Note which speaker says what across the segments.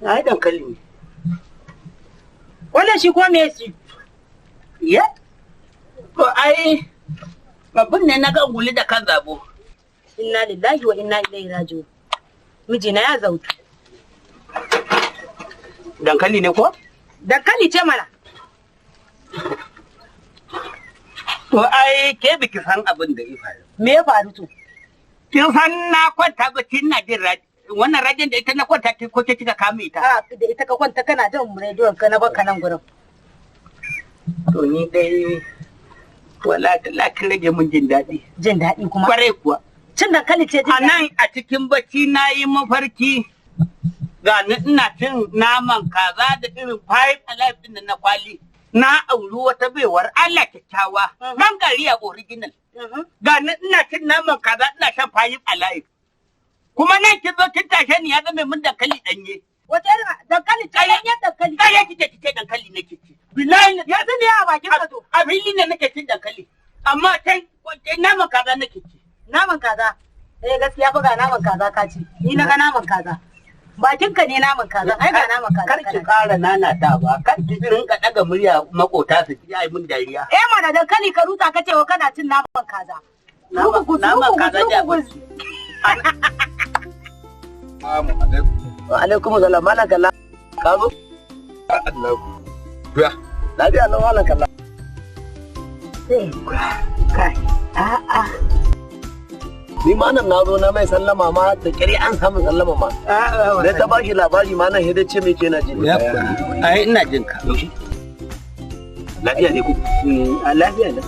Speaker 1: Ai dankali ne.
Speaker 2: Wannan shi ko me shi?
Speaker 1: Ya? To ai babban ne na ga guli da kan zabo.
Speaker 2: Inna lillahi wa inna ilaihi raji'un. Mijina ya zautu.
Speaker 1: Dankali ne ko?
Speaker 2: Dankali ce mana.
Speaker 1: To ai ke biki san abin da ya faru.
Speaker 2: Me ya faru to?
Speaker 1: Kin san na kwanta bacci ina jin wannan rajin da ita na kwanta ko ke kika kame ita?
Speaker 2: A da ita ka kwanta kana jin rediyon ka na baka nan gurin.
Speaker 1: To ni dai wala ta kin rage mun jin daɗi.
Speaker 2: Jin daɗi kuma?
Speaker 1: Kwarai kuwa.
Speaker 2: Cin dankali ce jin
Speaker 1: A nan a cikin bacci na yi mafarki ga ni ina cin naman kaza da irin five alive din na kwali. Na auri wata baiwar Allah kyakkyawa, gangariya original. Ga ni ina cin naman kaza ina shan five alive. Kuma nan kin zo kin tashe ni ya zame mun dankali danye.
Speaker 2: Wata irin dankali ce ɗanyen dankali.
Speaker 1: Ƙarya kike kike dankali nake ci. Billahi
Speaker 2: yanzu ne a bakin ka to.
Speaker 1: A fili ne nake cin dankali. Amma can naman kaza nake ci.
Speaker 2: Naman kaza. Eh gaskiya fa ga naman kaza ka ci. Ni na ga naman kaza. Bakin ka ne naman kaza. Ai ga naman kaza.
Speaker 1: Kar ki ƙara nanatawa, kar ki rinka ɗaga murya makota su ji ai mun dariya.
Speaker 2: Eh mana dankali ka ruta ka ce wa kana cin naman kaza.
Speaker 1: Naman kaza da
Speaker 3: Wa alaikum salam malam kalla. Ka zo?
Speaker 4: Allah. Ya.
Speaker 3: Lafiya lau malam kalla.
Speaker 1: Kai. A'a.
Speaker 3: Ni ma nan na zo na mai sallama ma da kiri an samu sallama ma. Da ta bashi labari ma nan hidda ce mai ke na jin.
Speaker 1: Ai ina jin ka.
Speaker 4: Lafiya ne ku?
Speaker 1: A lafiya ne.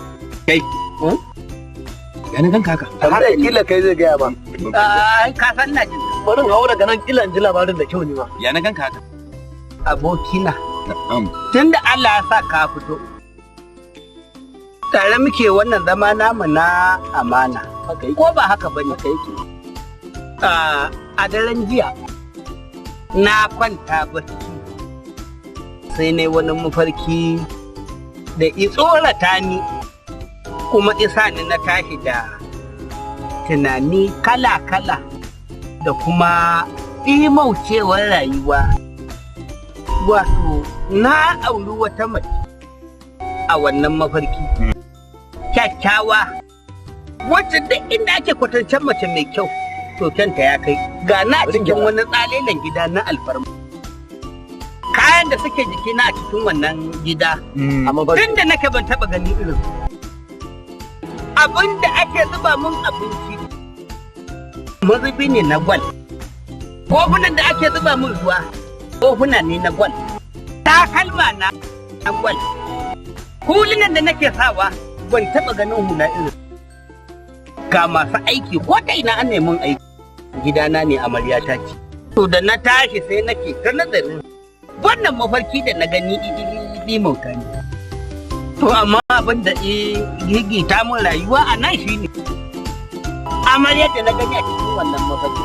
Speaker 4: Kai. Ganin kanka haka.
Speaker 3: Tambayar kila kai zai gaya ma.
Speaker 1: Ai ka san ina jin ka.
Speaker 3: Bari in haura daga nan kila in ji labarin da kyau ne ma.
Speaker 4: Ya na ganka haka.
Speaker 1: Abokina.
Speaker 4: Na'am.
Speaker 1: Tunda Allah ya sa ka fito. Tare muke wannan zama namu na amana. Ko ba haka bane? A daren jiya na kwanta bacci sai na wani mafarki da i tsorata ni kuma isa ni na tashi da tunani kala-kala da kuma imaucewar rayuwa. Wato na auri wata mace a wannan mafarki. Kyakkyawa wacce duk inda ake kwatancen mace mai kyau to kyanta ya kai ga na cikin wani tsalelen gida na alfarma. Kayan da suke jikina a cikin wannan gida tun da nake ban taba gani irin abin da ake zuba mun abinci mazubi ne na gwal, kofunan da ake zuba mun ruwa kofuna ne na gwal, takalma na gwal, hulunan da nake sawa ban taba ganin hula irin. Ga masu aiki ko ta ina an nemi aiki gidana ne amarya ta ce. To da na tashi sai nake ta nazarin wannan mafarki da na gani mauta ne. To amma abin da gigita mun rayuwa a nan shine amarya da na gani a cikin wannan mafarki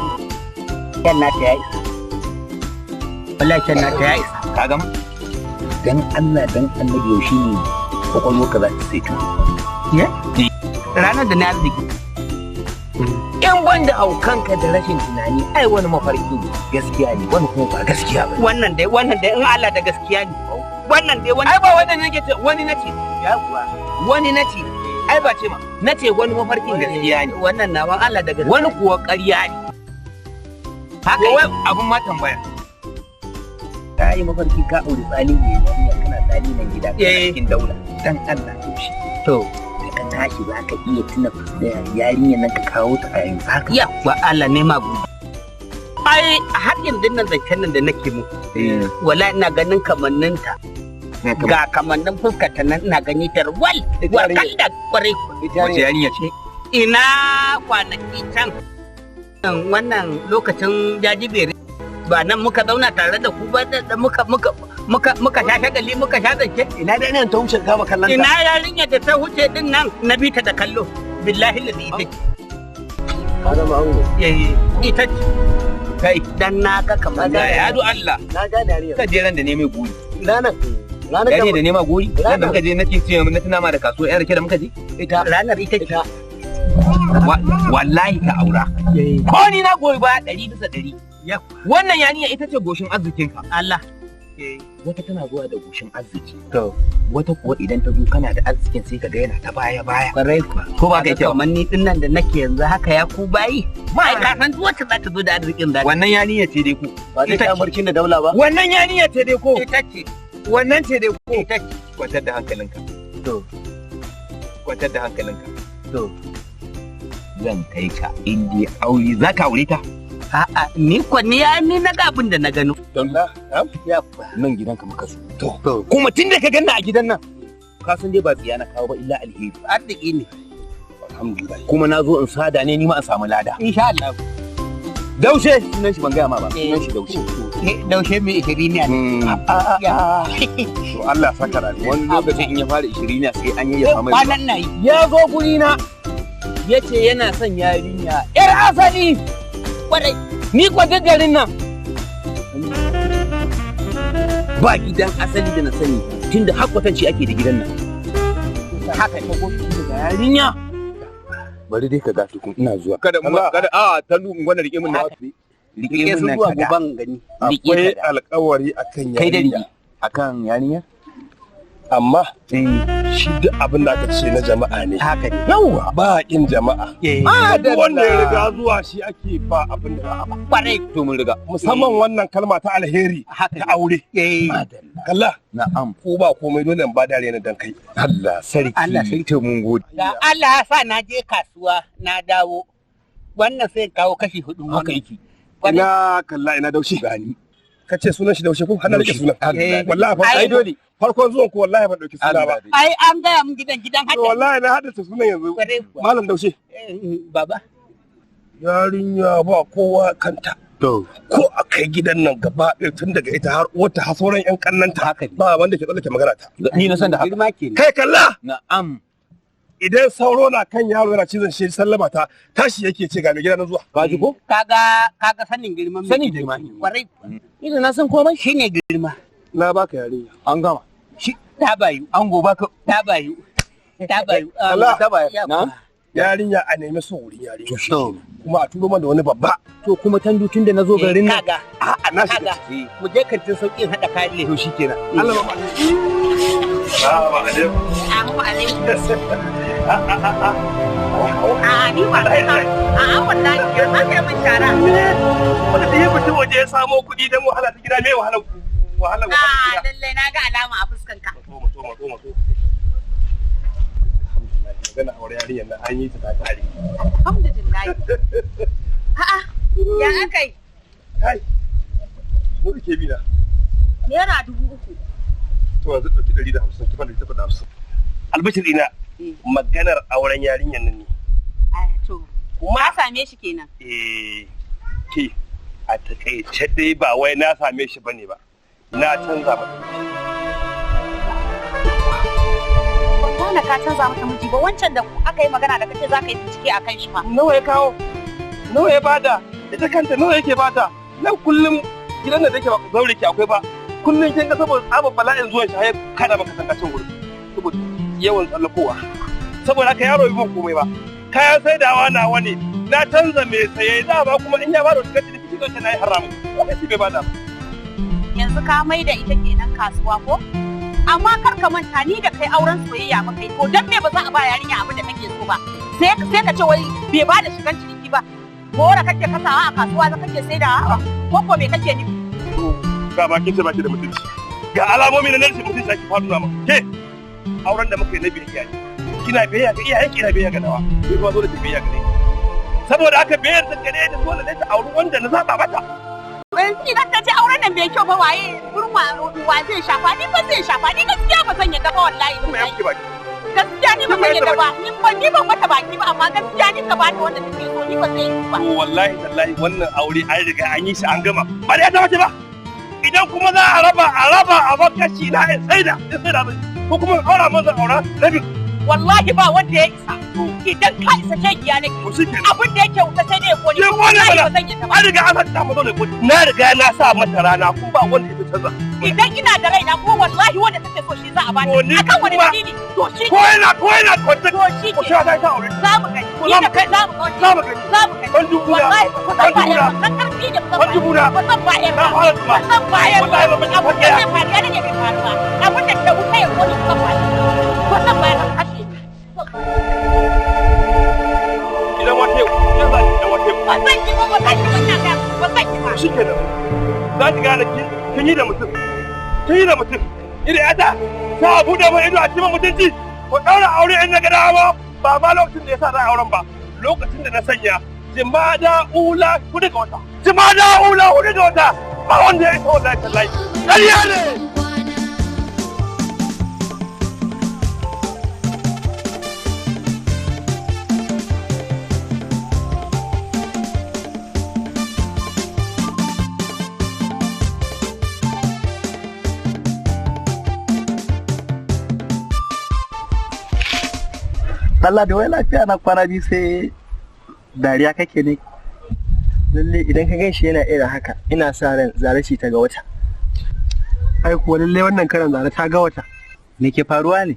Speaker 1: kyan nata ya isa. Wallahi kyan nata ya isa.
Speaker 4: Ka gama? Dan Allah dan Annabi yaushe ne kwakwalwarka za ta saito.
Speaker 1: Ye? Ranar da na arziki.
Speaker 3: In ban da haukanka da rashin tunani ai wani mafarki ne gaskiya ne wani kuma ba gaskiya ba.
Speaker 1: Wannan dai wannan dai in Allah da gaskiya ne. Wannan dai wannan
Speaker 3: ai ba wannan nake ce wani nace.
Speaker 1: Yawwa.
Speaker 3: Wani nace ai ba ce ma nace wani mafarkin gaskiya ne.
Speaker 1: Wannan nawan Allah da gaskiya.
Speaker 3: Wani kuwa ƙarya ne.
Speaker 1: Haka
Speaker 3: wai abun ma tambaya. Ka yi mafarki ka auri tsali ne yarinya kana tsali nan gida kana cikin daula. Dan Allah yaushe.
Speaker 1: To
Speaker 3: ka tashi za ka iya tuna yarinyar nan ka kawo ta a yanzu haka.
Speaker 1: Yawwa Allah ne ma gobe. Ai har yanzu nan zancen nan da nake mu. Wala ina ganin kamanninta. Ga kamannin fuskarta nan ina gani ta wal warkal da kwarai.
Speaker 4: Wace yarinya ce?
Speaker 1: Ina kwanaki can. Wannan lokacin jajibere ba nan muka zauna tare da ku ba da muka muka muka muka sha shagali muka sha zance.
Speaker 3: Ina da nan ta wuce kama kallon ta.
Speaker 1: Ina yarinya da ta wuce din nan na bi ta da kallo. Billahi ladi ita ce.
Speaker 3: Ka zama ango.
Speaker 1: Eh ita ce. Kai dan na ga kamar
Speaker 4: Ya ya do Allah.
Speaker 3: Na ga dariya.
Speaker 4: Ka je ran da ne mai gori.
Speaker 3: Ranar. Ranar
Speaker 4: da ne ma gori. Ran da muka je nake ce na tuna ma da kasuwa yan rake da muka je.
Speaker 3: Ita.
Speaker 1: Ranar ita ce.
Speaker 4: Wallahi ka aura. Ko ni na goyi ba 100%.
Speaker 5: Wannan yarinya ita ce goshin arzikinka.
Speaker 1: Allah.
Speaker 5: Wata tana zuwa da goshin arziki. To. Wata kuwa idan ta zo kana da arzikin sai ka ga yana ta baya baya.
Speaker 1: Kwarai kuwa.
Speaker 5: Ko ba kai kyau?
Speaker 1: Kamar ni din nan da nake yanzu haka ya ku bayi. Ai ka san duk wacce za ta zo da arzikin za ta.
Speaker 5: Wannan yarinya ce dai ko.
Speaker 3: Ba dai ta barkin da daula ba.
Speaker 5: Wannan yarinya ce dai ko.
Speaker 1: Ita ce.
Speaker 5: Wannan ce dai ko.
Speaker 1: Ita ce.
Speaker 5: Kwantar da hankalinka.
Speaker 1: To.
Speaker 5: Kwantar da hankalinka.
Speaker 1: To.
Speaker 5: Zan kai ka in dai aure za ka aure ta.
Speaker 1: A'a ni ko ni ai ni na ga abin da na gano.
Speaker 5: Don
Speaker 6: na
Speaker 5: nan gidanka muka so. To. Kuma tun da ka ganna a gidan nan ka san dai ba tsiya na kawo ba illa alheri.
Speaker 1: Arziki ne.
Speaker 6: Alhamdulillah.
Speaker 5: Kuma na zo in sada ne ni ma in samu lada.
Speaker 1: Insha Allah.
Speaker 5: Daushe sunan shi ban gaya ma ba sunan shi Daushe.
Speaker 1: Daushe mai ishiriniya ne.
Speaker 6: To Allah ya saka da
Speaker 5: Wani lokacin in ya fara ishiriniya sai an yi ya samu.
Speaker 1: Kwanan na yi.
Speaker 5: Ya zo guri na ya ce yana son yarinya yar asali.
Speaker 1: Kwarai.
Speaker 5: Ni kwa duk garin nan. Ba gidan asali da na sani tunda har kwatanci ake da gidan nan.
Speaker 1: Haka ne.
Speaker 5: Daga yarinya.
Speaker 4: Bari dai ka ga tukun ina zuwa.
Speaker 6: Kada mu kada a tallu in gwana rike min na.
Speaker 1: Rike su zuwa goban gani.
Speaker 6: Akwai alƙawari akan
Speaker 5: Kai da
Speaker 6: yarinya.
Speaker 5: rike akan yarinya?
Speaker 6: Amma shi duk abin da aka ce na jama'a ne.
Speaker 1: Haka ne.
Speaker 6: Yawwa ba kin jama'a.
Speaker 5: Ah,
Speaker 6: Duk wanda ya riga zuwa shi ake ba abin da za a ba.
Speaker 1: Kwarai.
Speaker 5: To mun riga.
Speaker 6: Musamman wannan kalma ta alheri
Speaker 1: Haka
Speaker 6: ta aure.
Speaker 1: ne.
Speaker 6: Kalla
Speaker 4: Na'am.
Speaker 6: ko ba komai dole in ba dare na dan kai.
Speaker 4: Allah sarki.
Speaker 1: Allah sarki.
Speaker 4: To mun gode.
Speaker 1: Da Allah ya sa na je kasuwa na dawo. Wannan sai kawo kashi hudu.
Speaker 5: Haka yake.
Speaker 6: Ina kalla ina daushe.
Speaker 4: Gani.
Speaker 6: Ka ce sunan shi daushe ko hana rike sunan.
Speaker 1: Eh.
Speaker 6: Wallahi fa
Speaker 1: Ai,
Speaker 5: dole.
Speaker 6: Farkon zuwan ku wallahi ban dauki suna ba.
Speaker 1: Ai an gaya mun gidan gidan
Speaker 6: To
Speaker 1: haka.
Speaker 6: wallahi na haddace sunan yanzu.
Speaker 1: Kwarai kuwa.
Speaker 6: Malam daushe.
Speaker 1: Baba.
Speaker 6: Yarinya ba kowa kanta.
Speaker 4: To.
Speaker 6: Ko a kai gidan nan gaba ɗaya tun daga ita har uwarta har sauran 'yan kannanta
Speaker 1: Haka ne.
Speaker 6: ba wanda ke tsallake magana ta.
Speaker 5: Ni na san da haka.
Speaker 1: Girma kenan.
Speaker 6: Kai kalla
Speaker 5: Na'am.
Speaker 6: idan sauro na kan yaro yana cizon shi sallama ta tashi yake ce ga mai gida na zuwa.
Speaker 5: Ka ji ko?
Speaker 1: Kaga kaga sanin girman mai
Speaker 5: Sanin
Speaker 1: gidan.
Speaker 5: girma ne.
Speaker 1: Kwarai kuwa.
Speaker 5: Ni da na san komai.
Speaker 1: Shine girma.
Speaker 6: Na baka yarinya.
Speaker 5: An gama.
Speaker 1: Shi ta bayu.
Speaker 5: An goba ka.
Speaker 1: Ta bayu. Ta bayu.
Speaker 6: Allah.
Speaker 5: Ta bayu.
Speaker 1: Ya
Speaker 5: Na'am.
Speaker 6: Yarinya a nemi so wurin yarinya.
Speaker 5: To.
Speaker 6: Kuma a turo mana da wani babba.
Speaker 5: To kuma tandu tun da na zo garin nan.
Speaker 1: Kaga.
Speaker 6: A'a na shiga
Speaker 1: Kaga.
Speaker 6: ciki.
Speaker 1: Mu je kantin sauƙin haɗa kayan lefe.
Speaker 5: To shikenan.
Speaker 6: Allah ba Salamu alaikum.
Speaker 2: Assalamu alaikum. A'a ni ba sai ka. A'a wallahi ya za ka yi min shara.
Speaker 6: Wanda da ya fita waje ya samo kuɗi don wahala ta gida me wahala wahala wahala
Speaker 2: A
Speaker 6: gida.
Speaker 2: lallai na ga alama a fuskanka.
Speaker 6: Matso matso matso matso. Alhamdulillah magana aure yarinyar nan an yi ta ta kare.
Speaker 2: Alhamdulillah. A'a ya aka yi?
Speaker 6: Kai. Nawa ke bi na?
Speaker 2: 3,000.
Speaker 6: To yanzu ɗauki 150 ki bani tafi da 50. Albashir ina maganar auren yarinyar nan ne.
Speaker 2: Ai, to.
Speaker 6: Kuma
Speaker 2: Ka same shi kenan.
Speaker 6: eh ke a takaice dai ba wai na same shi bane ba. Na canza mata miji.
Speaker 2: Ban gane ka canza mata miji ba wancan da aka yi magana da kace za ka yi bincike a kan shi fa.
Speaker 6: Nawa ya kawo? Nawa ya bada? Ita kanta nawa yake bata? Nan kullum gidan da take ba zaure ke akwai ba. Kullum kin ga saboda tsabar bala'in zuwan shi har ya kada maka tankacin wurin. Saboda yawan tsallakowa. Saboda haka yaro bai ban komai ba. Kayan saidawa nawa ne. Na canza mai saye dama kuma in ya bada wata kaci da kici na yi haramun. Lokaci bai bada ba.
Speaker 2: Yanzu ka mai da ita kenan kasuwa ko? Amma kar ka manta ni da kai auren soyayya muka yi to dan me ba za a ba yarinya abin da take so ba? Sai ka ce wai bai ba da shigan ciniki ba. Gora kake kasawa a kasuwa za kake saidawa ko ko me kake nufi?
Speaker 6: Ga bakin ce baki da mutunci. Ga alamomi na rashin mutunci ake faɗo ma. Ke auren da muka yi na biyayya ne. Kina biyayya ga iyayenki ina biyayya ga nawa. Ni kuma dole ki biyayya gare ni. Saboda haka biyayyar ta gare ni dole ne ta auri wanda na zaba mata.
Speaker 2: Yanzu idan ta ce auren nan bai kyau ba waye gurin wa zai shafa ni ba zai shafa ni gaskiya ba zan yadda ba wallahi.
Speaker 6: Kuma ya kuke baki.
Speaker 2: Gaskiya ni ba zan yadda ba ni ban mata baki ba amma gaskiya ni ka bata wanda take so ni ba zai yi ba.
Speaker 6: To wallahi tallahi wannan aure an riga an yi shi an gama. Ba da ya ta mace ba. Idan kuma za a raba a raba a bar kashi na in saida in saida mai. Ko kuma in aura masa aura rabin.
Speaker 2: Wallahi ba wanda ya isa. Idan ka isa shegiya nake. Abin da yake wuta sai dai ya kone.
Speaker 6: Ke kone mana.
Speaker 2: Wallahi ba zan yadda ba.
Speaker 6: An riga an sa mata dole kone. Na riga na sa mata rana ko ba wanda ya canza.
Speaker 2: Idan ina da raina kuma wallahi wanda take so shi za a bani.
Speaker 6: To ni
Speaker 2: Akan wani
Speaker 6: kuma-
Speaker 2: dalili? To shi
Speaker 6: Ko yana ko yana kwance.
Speaker 2: To shi
Speaker 6: Ko sai ta aure.
Speaker 2: Za mu gani.
Speaker 6: Ko
Speaker 2: Ni
Speaker 6: za
Speaker 2: da
Speaker 6: mu
Speaker 2: kai za mu gani.
Speaker 6: Za mu gani.
Speaker 2: Za mu gani.
Speaker 6: Ban dubu na.
Speaker 2: Wallahi ba zan
Speaker 6: Ban dubu
Speaker 2: bayar
Speaker 6: na.
Speaker 2: ba. Zan karfi ne ba zan
Speaker 6: Ban dubu na.
Speaker 2: bayar. Ba zan bayar
Speaker 6: Na
Speaker 2: ba.
Speaker 6: fara zuma.
Speaker 2: Ba zan bayar ba.
Speaker 6: Wallahi ba ban
Speaker 2: Abin da zai faru ya rage bai faru ba. Abin da ke wuta ya kone ba zan bayar. Ba zan bayar ba kashe ni.
Speaker 6: Idan wata yau, idan za ki idan wata yau.
Speaker 2: Ba zan yi ba ba zan yi ba ina gaya muku, ba zan yi ba.
Speaker 6: Shi kenan. Za ki gane kin yi da mutum. Kin yi da mutum. Ina yata ta buɗe mai ido a cikin mutunci. Ko ɗaura aure in na ga dama ba ma lokacin da ya sa za a auren ba. Lokacin da na sanya jimada ula hudu ga wata. Jimada ula hudu ga wata. Ba wanda ya isa wallahi tallahi. Ƙarya ne.
Speaker 7: Allah da wai lafiya na kwana biyu sai dariya kake ne.
Speaker 8: Lalle idan ka ganshi yana irin haka ina sa ran zare ce ta ga wata.
Speaker 7: Ai kuwa lalle wannan karan zare ta ga wata. Me ke faruwa ne?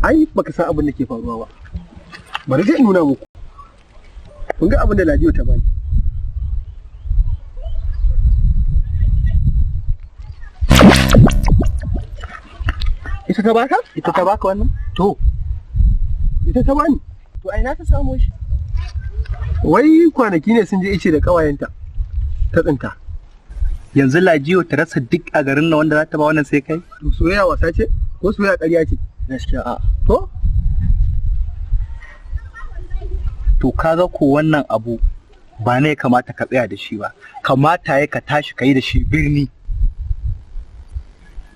Speaker 8: Ai baka san abin da ke faruwa ba. Bari dai in nuna muku. Kun ga abin da Ladiyo ta bani. Ita ta baka?
Speaker 7: Ita ta baka wannan?
Speaker 8: To. Ita ta bani.
Speaker 7: To ai na ta samu shi.
Speaker 8: Wai kwanaki ne sun je ice da kawayenta. Ta tsinta.
Speaker 7: Yanzu Lajiyo ta rasa duk a garin nan wanda za ta ba wannan sai kai?
Speaker 8: To soyayya wasa ce? Ko soyayya ƙarya ce?
Speaker 7: Gaskiya a.
Speaker 8: To?
Speaker 7: To kaga ko wannan abu ba ne kamata ka tsaya da shi ba. Kamata ya ka tashi ka yi da shi birni.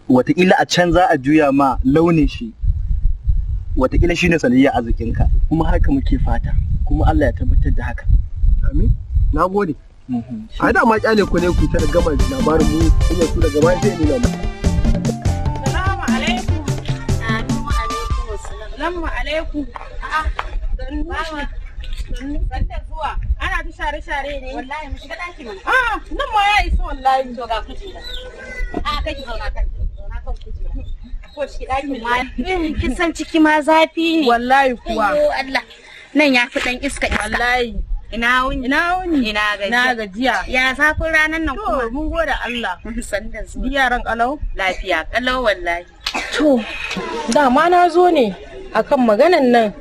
Speaker 7: Wataƙila a can za a juya ma launin shi. Wataƙila shi ne sanadiyyar arzikinka.
Speaker 8: Kuma haka muke fata. Kuma Allah ya tabbatar da haka. Amin. Na gode. A da ma kyale ku ne ku ta gama labarin mu kuma ku daga baya sai in nuna mu.
Speaker 2: Salamu alaikum. Amin wa alaikum assalam. Salamu alaikum. A'a. Sannu. Sannu da zuwa.
Speaker 9: Ana ta share-share ne.
Speaker 2: Wallahi mu shiga ɗaki mana.
Speaker 9: Ah, nan ma ya isa wallahi.
Speaker 2: To ga kujera. A'a kai ki zauna kan zauna kan kujera. Ko shi ɗakin ma.
Speaker 9: Kin san ciki ma zafi ne. Wallahi kuwa.
Speaker 2: Ayyo Allah. Nan ya fi ɗan iska iska.
Speaker 9: Wallahi.
Speaker 2: Ina wuni.
Speaker 9: Ina wuni.
Speaker 2: Ina gajiya.
Speaker 9: Na gajiya.
Speaker 2: Ya zafin ranar nan kuma.
Speaker 9: To mun gode Allah.
Speaker 2: Sannu da zuwa.
Speaker 9: Yaran kalau.
Speaker 2: Lafiya kalau wallahi.
Speaker 9: To, dama na zo ne akan maganan nan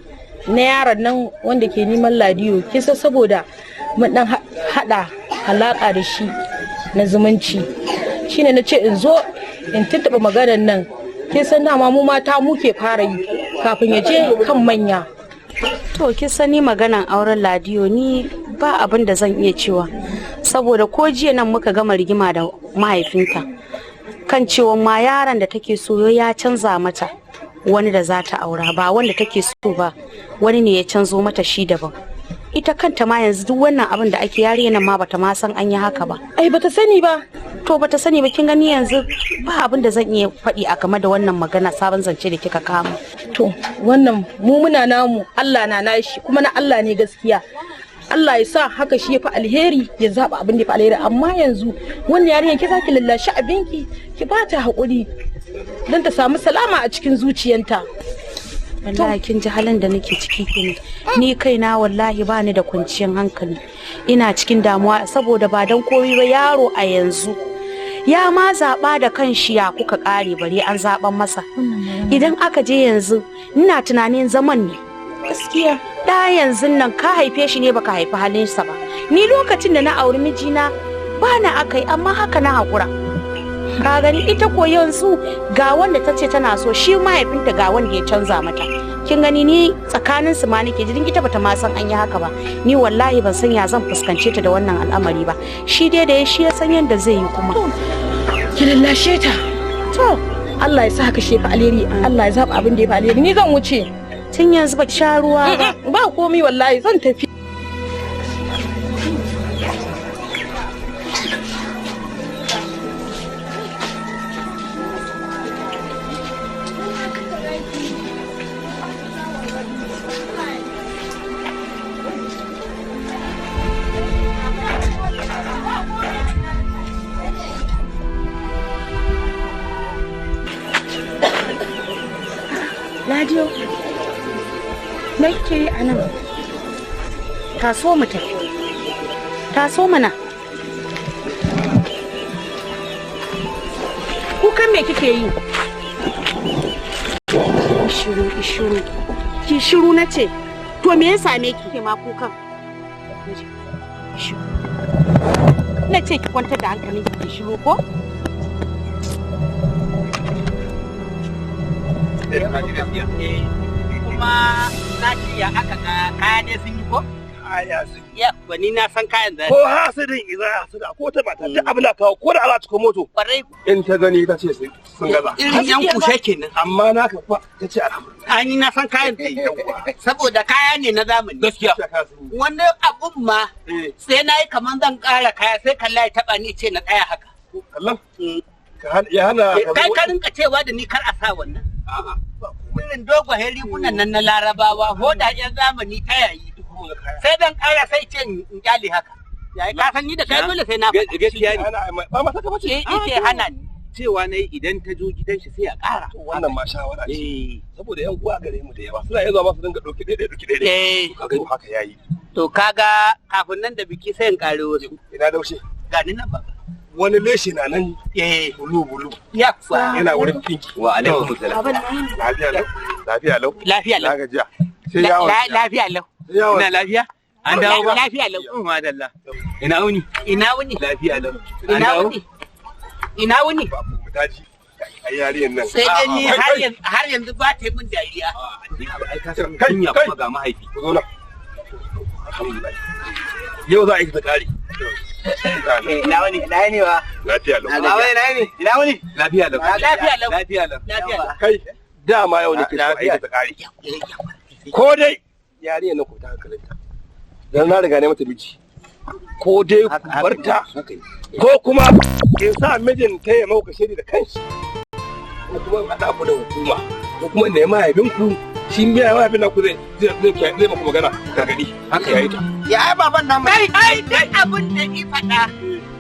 Speaker 9: na yaron nan wanda ke neman ladiyo kisa saboda mun dan hada alaka da shi na zumunci shine na ce in zo in tuntuɓa maganan nan kin san dama mu mata muke fara yi kafin ya je kan manya.
Speaker 2: To kin sani maganan auren Ladiyo ni ba abin da zan iya cewa saboda ko jiya nan muka gama rigima da mahaifinta kan cewa ma yaron da take so ya canza mata wani da za ta aura ba wanda take so ba wani ne ya canzo mata shi daban. Ita kanta ma yanzu duk wannan abin da ake yarinya nan ma bata ma san an yi haka ba.
Speaker 9: Ai bata sani ba.
Speaker 2: To bata sani ba kin gani yanzu ba abin da zan iya faɗi a game da wannan magana sabon zance da kika kama.
Speaker 9: To wannan mu muna namu Allah na nashi kuma na Allah ne gaskiya. Allah ya sa haka shi ya fi alheri ya zaɓa abin da ya fi alheri amma yanzu wannan yarinyar ki zaki lallashi abinki ki ba ta haƙuri don ta samu salama a cikin zuciyanta.
Speaker 2: Wallahi kin ji halin da nake ciki kenan. Ni kaina wallahi ba ni da kwanciyar hankali. Ina cikin damuwa saboda ba dan komai ba yaro a yanzu ya ma zaɓa da kanshi ya kuka ƙare bare an zaɓan masa. Idan aka je yanzu ina tunanin zaman ne.
Speaker 9: Gaskiya.
Speaker 2: Da yanzu nan ka haife shi ne baka haifi halinsa ba. Ni lokacin da na auri mijina ba na aka yi amma haka na haƙura. Ka gani ita ko yanzu ga wanda ta ce tana so shi mahaifinta ga wanda ya canza mata. Kin gani ni tsakanin su ma nake jin ita bata ma san an yi haka ba. Ni wallahi ban san ya zan fuskance ta da wannan al'amari ba. Shi dai da ya shi ya san yadda zai yi kuma.
Speaker 9: Ki lallashe ta.
Speaker 2: To
Speaker 9: Allah ya sa haka shi ya fi alheri Allah ya zaɓa abin da ya fi alheri ni zan wuce.
Speaker 2: Tun yanzu ba ki sha ruwa ba.
Speaker 9: Ba komi wallahi zan tafi. Ladiyo, me kike yi a nan? Taso mu tafi. Taso mana. Kukan me kike yi? Shiru, shiru. Ki shiru na ce. To me ya same ki ke ma kukan? Shiru. Na ce ki kwantar da hankalinki, ki shiru ko?
Speaker 1: Kuma na ce ya aka ga kaya ne sun yi ko?
Speaker 6: Kaya sun
Speaker 1: yi. Ya, ni na san kayan da.
Speaker 6: Ko hasidin idan hasida ko ta mata duk abin da kawo ko da ala cikin moto.
Speaker 1: Kwarai.
Speaker 6: In ta gani ta ce sun gaza.
Speaker 1: Irin yan kushe kenan.
Speaker 6: Amma na ka fa ta ce alhamdulillah.
Speaker 1: Ai ni na san kayan da yi. Saboda kaya ne na zamani.
Speaker 6: Gaskiya.
Speaker 1: Wani abun ma sai na yi kaman zan ƙara kaya sai kalla ya taɓa ni ce na tsaya haka.
Speaker 6: Kallon? Ya hana.
Speaker 1: Kai ka rinka cewa da ni kar a sa wannan. Irin dogayen rigunan nan na Larabawa hoda yan zamani ta yayi. Sai dan ƙara sai ce in kyale haka. Yayi ka san ni da kai dole sai na faɗa.
Speaker 5: Gaskiya ne.
Speaker 6: Ba ma saka bace.
Speaker 1: Eh, ike hana ni.
Speaker 5: Cewa na yi idan ta zo gidan shi sai a ƙara.
Speaker 6: Wannan ma shawara ce. Saboda yan uwa gare mu da yawa suna iya zuwa ma su dinga ɗauki ɗaya ɗauki ɗaya.
Speaker 1: Eh.
Speaker 6: To haka yayi.
Speaker 1: To kaga kafin nan da biki sai in ƙare wasu.
Speaker 6: Ina daushe.
Speaker 1: Ga ni nan baba.
Speaker 6: Wani leshe na nan.
Speaker 1: Eh.
Speaker 6: Bulu bulu.
Speaker 1: Yakwa.
Speaker 6: Yana wurin pinki.
Speaker 5: Wa alaikum salam.
Speaker 6: Lafiya lau. Lafiya lau.
Speaker 1: Lafiya lau.
Speaker 6: Na gajiya. Sai yawon.
Speaker 1: Lafiya lau.
Speaker 5: Ina lafiya? An dawo ba?
Speaker 1: Lafiya lau.
Speaker 5: Madalla. Ina wuni?
Speaker 1: Ina wuni?
Speaker 5: Lafiya lau. An
Speaker 1: Ina
Speaker 5: dawo?
Speaker 1: wuni? Ina wuni?
Speaker 6: Mu taji. Ai yariyan nan.
Speaker 1: Sai dai ni har yanzu ba ta yi min dariya.
Speaker 5: Ai ka san kunya kuma ga mahaifi.
Speaker 6: Ku zo nan. Alhamdulillah. Yau za a yi ta ƙari.
Speaker 5: Ina wuni? Ina wuni wa?
Speaker 6: Lafiya lau.
Speaker 5: Ina wuni? Ina wuni? Lafiya lau.
Speaker 1: Lafiya lau.
Speaker 5: Lafiya lau.
Speaker 1: Lafiya lau.
Speaker 6: Kai dama yau nake so a yi ta ƙari. Ko dai yariyan nan ku ta hankalinta. Dan na riga ne mata miji. Ko dai ku barta ko kuma in sa mijin ta ya mauka shiri da kanshi. Ko kuma in haɗa ku da hukuma. Ko kuma in nemi mahaifinku shi mai mahaifin naku zai zai zai maku magana gargaɗi. Haka yayi ta.
Speaker 1: Ya ai baban nan mai. Ai duk abin da i faɗa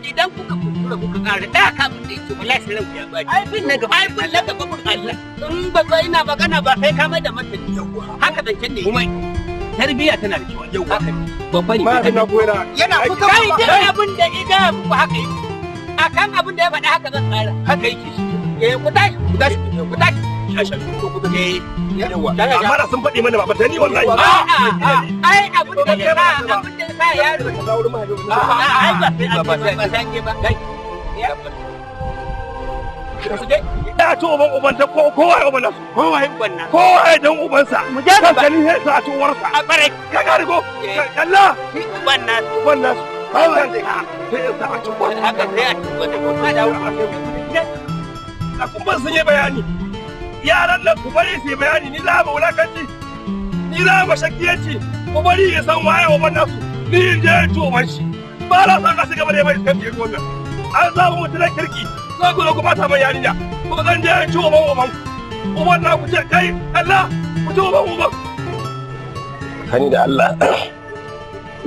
Speaker 1: idan kuka kuskura kuka ƙara da ka abin da yake wallahi sai ranku ya bani. Ai bin na gaba. Ai bin na gaba bin Allah. In ba ba ina magana ba sai ka mai da martani. Haka zancen ne.
Speaker 5: Kuma tarbiyya tana da kyau. Haka ne. Babba ne.
Speaker 6: Mahaifin naku yana
Speaker 1: Yana kusa kai duk abin da i gaya muku haka yi. Akan abin da ya faɗa haka zan ƙara.
Speaker 5: Haka yake shi.
Speaker 1: Eh ku tashi ku tashi ku tashi.
Speaker 6: Shasha.
Speaker 1: Ku tafi.
Speaker 6: Yawa. Amma da sun faɗi mana ba ta ni wallahi.
Speaker 1: A'a ai abin da ya sa abin da ya sa yaro. A'a ai ba sai an ba sai an je ba. Kai.
Speaker 6: Ya ci uban uban ta ko kowa ya uban nasu.
Speaker 1: Kowa ya uban nasu.
Speaker 6: Kowa ya dan ubansa.
Speaker 1: Mu je gaba.
Speaker 6: Kankani sai sa ci uwarsa.
Speaker 1: A bare.
Speaker 6: Ka gane ko? Kalla.
Speaker 1: Shi uban nasu.
Speaker 6: Uban nasu. Kawai sai ya sa a ci uwarsa.
Speaker 1: Haka sai a ci uwarsa. Ko da
Speaker 6: A kuma sun yi bayani. Yaran nan ku bari su yi bayani ni za mu wulakanci. Ni za mu shakiyanci. Ku bari ya san waye uban nasu. Ni in je in ci uban shi. Ba na son ka shiga bare mai iskan irin wannan. An zaɓi mutum na kirki. Za ku zo ku bata mai yarinya. Ko zan je in ci uban uban. Uban na ku ce kai Allah ku ci uban uban. Kani da Allah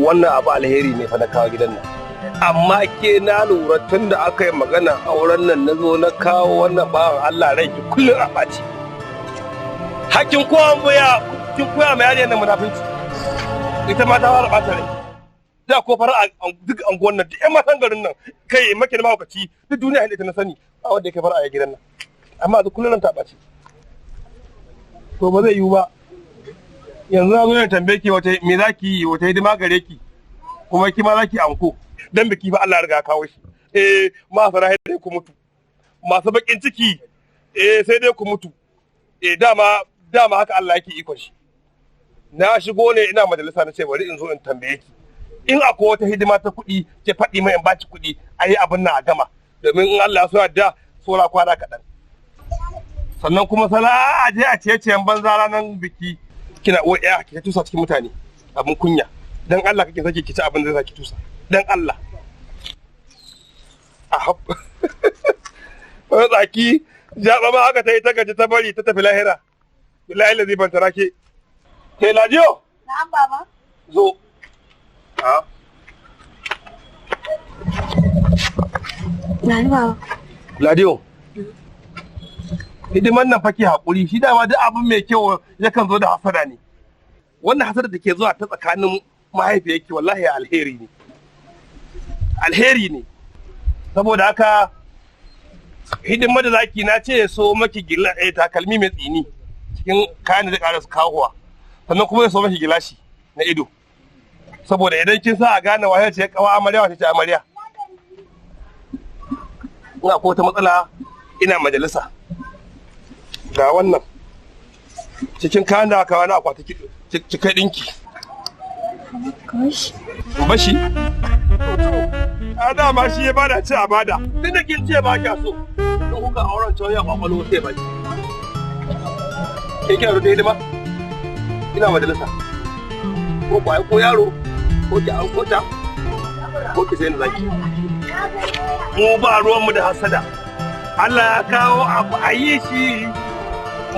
Speaker 6: wannan abu alheri ne fa na kawo gidan nan. Amma ke na lura tun da aka yi magana auren nan na zo na kawo wannan bawan Allah rai ki kullum a ɓaci. Hakkin kowa ya kin koya ma yarinyar nan munafunci. Ita ma ta fara ɓata rai. Da ko fara a duk anguwan nan duk ƴan matan garin nan kai maki na mahaukaci duk duniya ita na sani ba wanda ya kai fara a gidan nan. Amma yanzu kullum nan ta ɓaci. To ba zai yiwu ba. Yanzu na zo ne tambaye ki wata me za ki yi wata hidima gare ki kuma ki ma za ki anko. Dan biki ba Allah ya riga ya kawo shi. Eh masara sai dai ku mutu. Masu bakin ciki eh sai dai ku mutu. Eh dama dama haka Allah yake ikon shi. Na shigo ne ina majalisa na ce bari in zo in tambaye ki. In akwai wata hidima ta kuɗi ke faɗi mai in baci kuɗi a yi abin nan a gama. Domin in Allah ya so yarda saura kwana kaɗan. Sannan kuma sana'a a je a ciye-ciyen banza ranar biki kina uwa ya ki tusa cikin mutane abin kunya. Dan Allah kake sake ki ci abin da zai ki tusa. Dan Allah. A hab. Wani tsaki jaɓa ma haka ta yi ta gaji ta bari ta tafi lahira. Billahi lazi ban tara ke. Ke Ladiyo?
Speaker 2: Na'am baba.
Speaker 6: Zo. Ha?
Speaker 2: Nani baba.
Speaker 6: Ladiyo. Hidiman nan fake hakuri, shi dama duk abin mai kyau yakan zo da hasada ne. Wannan hasada da ke zuwa ta tsakanin mahaifiyarki wallahi alheri ne. Alheri ne. Saboda haka hidimar da zaki na ce so maki gila takalmi mai tsini cikin kayan da zai ƙara su kawowa. Sannan kuma ya so maki gilashi na ido. Saboda idan kin sa a gane waye ce kawa amarya wace ce amarya. Ina ko wata matsala ina majalisa. Ga wannan cikin kayan da aka wani akwati cikai ɗinki. Bashi? A dama shi ya bada ce a bada. Tun da kin ce ba kya so. Don kuka auren cewa ya kwakwalo sai ba ki. Ke kina da hidima? Ina majalisa. Ko ku aiko yaro, ko ki auko ta, ko ki sai na zaki. Mu ba ruwanmu da hasada. Allah ya kawo abu a yi shi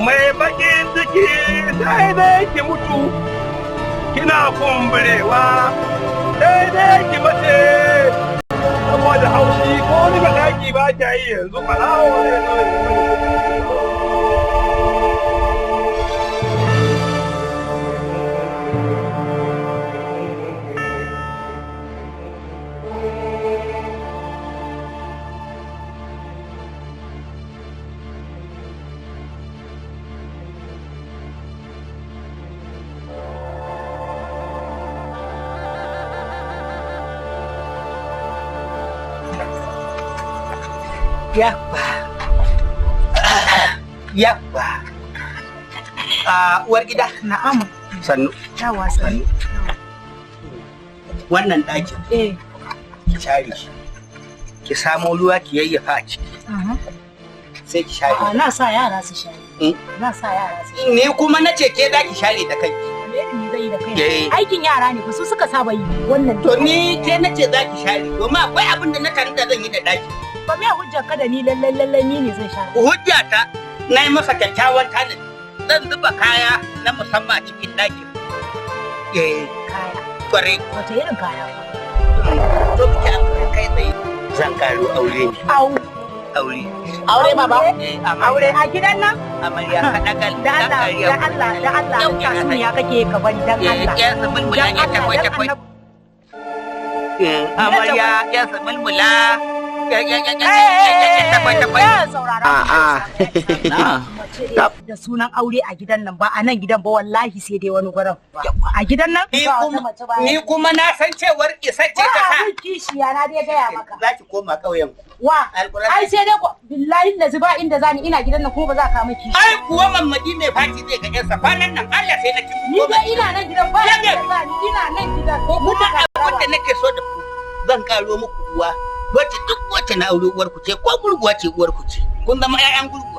Speaker 6: mai bakin ciki sai dai ki mutu kina kumburewa sai dai ki mace saboda haushi ko ni ba daki ba kya yi yanzu ɓarawo ne
Speaker 1: Yabba. Yabba. A uwar gida.
Speaker 2: Na'am.
Speaker 1: Sannu.
Speaker 2: Yawa sannu.
Speaker 1: Wannan ɗakin.
Speaker 2: Eh.
Speaker 1: Ki share shi. Ki samo ruwa ki yayyafa a ciki. Sai ki share.
Speaker 9: A'a, na sa yara su share. Na sa yara su share.
Speaker 1: Ni kuma na ce ke za ki share da kanki.
Speaker 9: Alheri zai yi da kai.
Speaker 1: Eh.
Speaker 9: Aikin yara ne fa su suka saba yi wannan.
Speaker 1: To ni ke na ce za ki share domin akwai abin da na tare da zan yi da ɗaki.
Speaker 9: Ba me hujjar ka da ni lallai lallai ni ne zan share.
Speaker 1: Hujjata na yi masa kyakkyawan tanadi. Zan zuba kaya na musamman a cikin ɗakin. Eh.
Speaker 9: Kaya.
Speaker 1: Kwarai.
Speaker 9: Wace irin kaya?
Speaker 1: To ki kai tsaye. Zan karo aure ne.
Speaker 9: Au.
Speaker 1: Aure.
Speaker 2: Aure baba?
Speaker 1: Eh,
Speaker 2: Aure a gidan nan?
Speaker 1: Amarya kaɗagal.
Speaker 2: Da Allah, da Allah, da Allah, tatsuniya kake ka bari dan Allah.
Speaker 1: Ya su bulbula
Speaker 2: Dan
Speaker 1: ya
Speaker 2: Allah,
Speaker 1: takwai
Speaker 2: dan
Speaker 1: takwai.
Speaker 2: annabi.
Speaker 1: Amarya ya su bulbula. Ya ya ya ya ya ya takwai takwai.
Speaker 2: Eh, saurara.
Speaker 1: A'a.
Speaker 2: Da sunan aure a gidan nan ba a nan gidan ba wallahi sai dai wani gurin. A gidan nan?
Speaker 1: Ni kuma ni kuma na san cewar isa ce ta
Speaker 9: Ba
Speaker 1: sa.
Speaker 9: abin kishiya na dai gaya maka.
Speaker 1: Za ki koma ƙauyen ku.
Speaker 9: Wa?
Speaker 1: Alƙur'ani.
Speaker 9: Ai sai dai ko billahi lazi ba inda zani ina gidan nan kuma ba za ka miki.
Speaker 1: Ai kuwa mamadi mai fati zai ga ƴarsa kwanan nan Allah sai na kin.
Speaker 9: Ni dai ina nan gidan ba inda zani ina nan gidan.
Speaker 1: Ko kuma abin da nake so da ku zan karo muku uwa wacce duk wacce na aure uwar ku ce ko gurguwa ce uwar ku ce kun zama ƴaƴan gurguwa.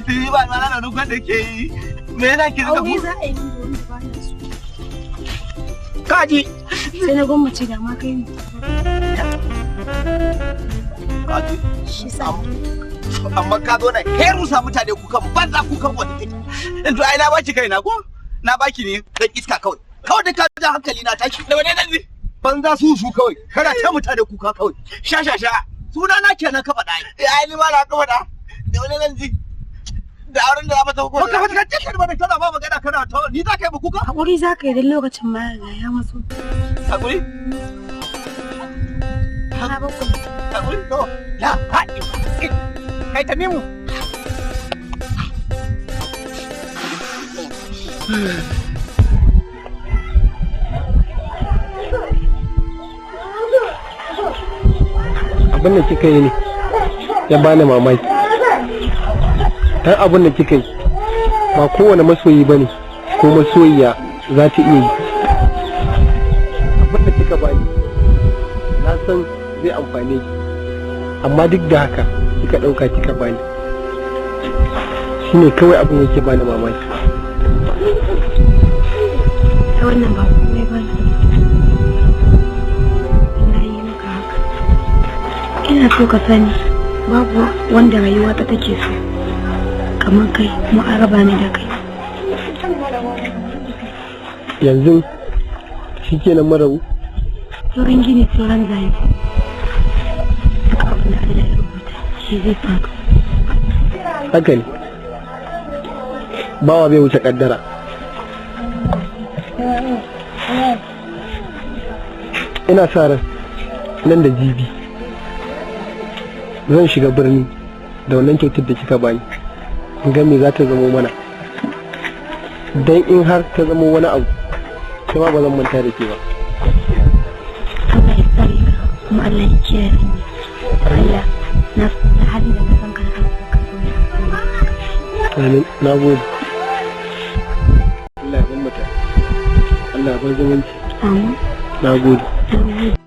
Speaker 6: Ni ba na na dukan da ke yi. Me yasa ki
Speaker 9: Aure za a yi min da wanda ba na so.
Speaker 1: Kaji.
Speaker 9: Sai na gwammace da ma kai ne.
Speaker 10: Kaji.
Speaker 11: Shi sa.
Speaker 10: Amma ka zo na herusa mutane kukan banza kukan wata take. To ai na baki kaina ko? Na baki ne dan iska kawai. Kawai da ka ja hankali na tashi. Da wani dan banza su su kawai. Kana ta mutane kuka kawai. Sha sha sha. Suna na kenan ka faɗa ai. Ai ni ma na ka faɗa. Da wani dan ji. Da auren da za mata ko. Ka ka ce ba da kana ba magana kana ta ni za ka yi kuka?
Speaker 11: Hakuri za ka yi don lokacin ma ya ya matso.
Speaker 10: Hakuri?
Speaker 11: Na bakwai.
Speaker 10: Hakuri to. La haɗi. Kai ta nemo.
Speaker 8: Abin da kika yi ne ya bani mamaki. Dan abin da kika yi ba kowane masoyi bane ko masoyiya za ta iya yi. Abin da kika bani na san zai amfane ki, amma duk da haka kika ɗauka kika bani, shine kawai abin yake bani mamaki.
Speaker 11: Ta wannan ba komai ba ne. Na yi maka haka. Ina so ka sani babu wanda rayuwa ta take so kamar kai, kuma an raba ni da kai.
Speaker 8: Yanzu shikenan marabu.
Speaker 11: Sauran gini sauran zane. Duk abin da Allah ya rubuta shi zai faru.
Speaker 8: Haka ne, bawa bai wuce kaddara. Ina sa ran nan da jibi zan shiga birni da wannan kyautar da kika bani, in ga me za ta zamo mana. Don in har ta zamo wani abu, sai ma ba zan manta da ke ba.
Speaker 11: Allah ya tsare ka kuma Allah ya kiyaye ni. Allah na na halin da na san ka na ka so ya.
Speaker 8: Amin, na gode. Allah ya ban mata, Allah ya bar zumunci.
Speaker 11: Amin.
Speaker 8: Na gode.
Speaker 11: Na gode.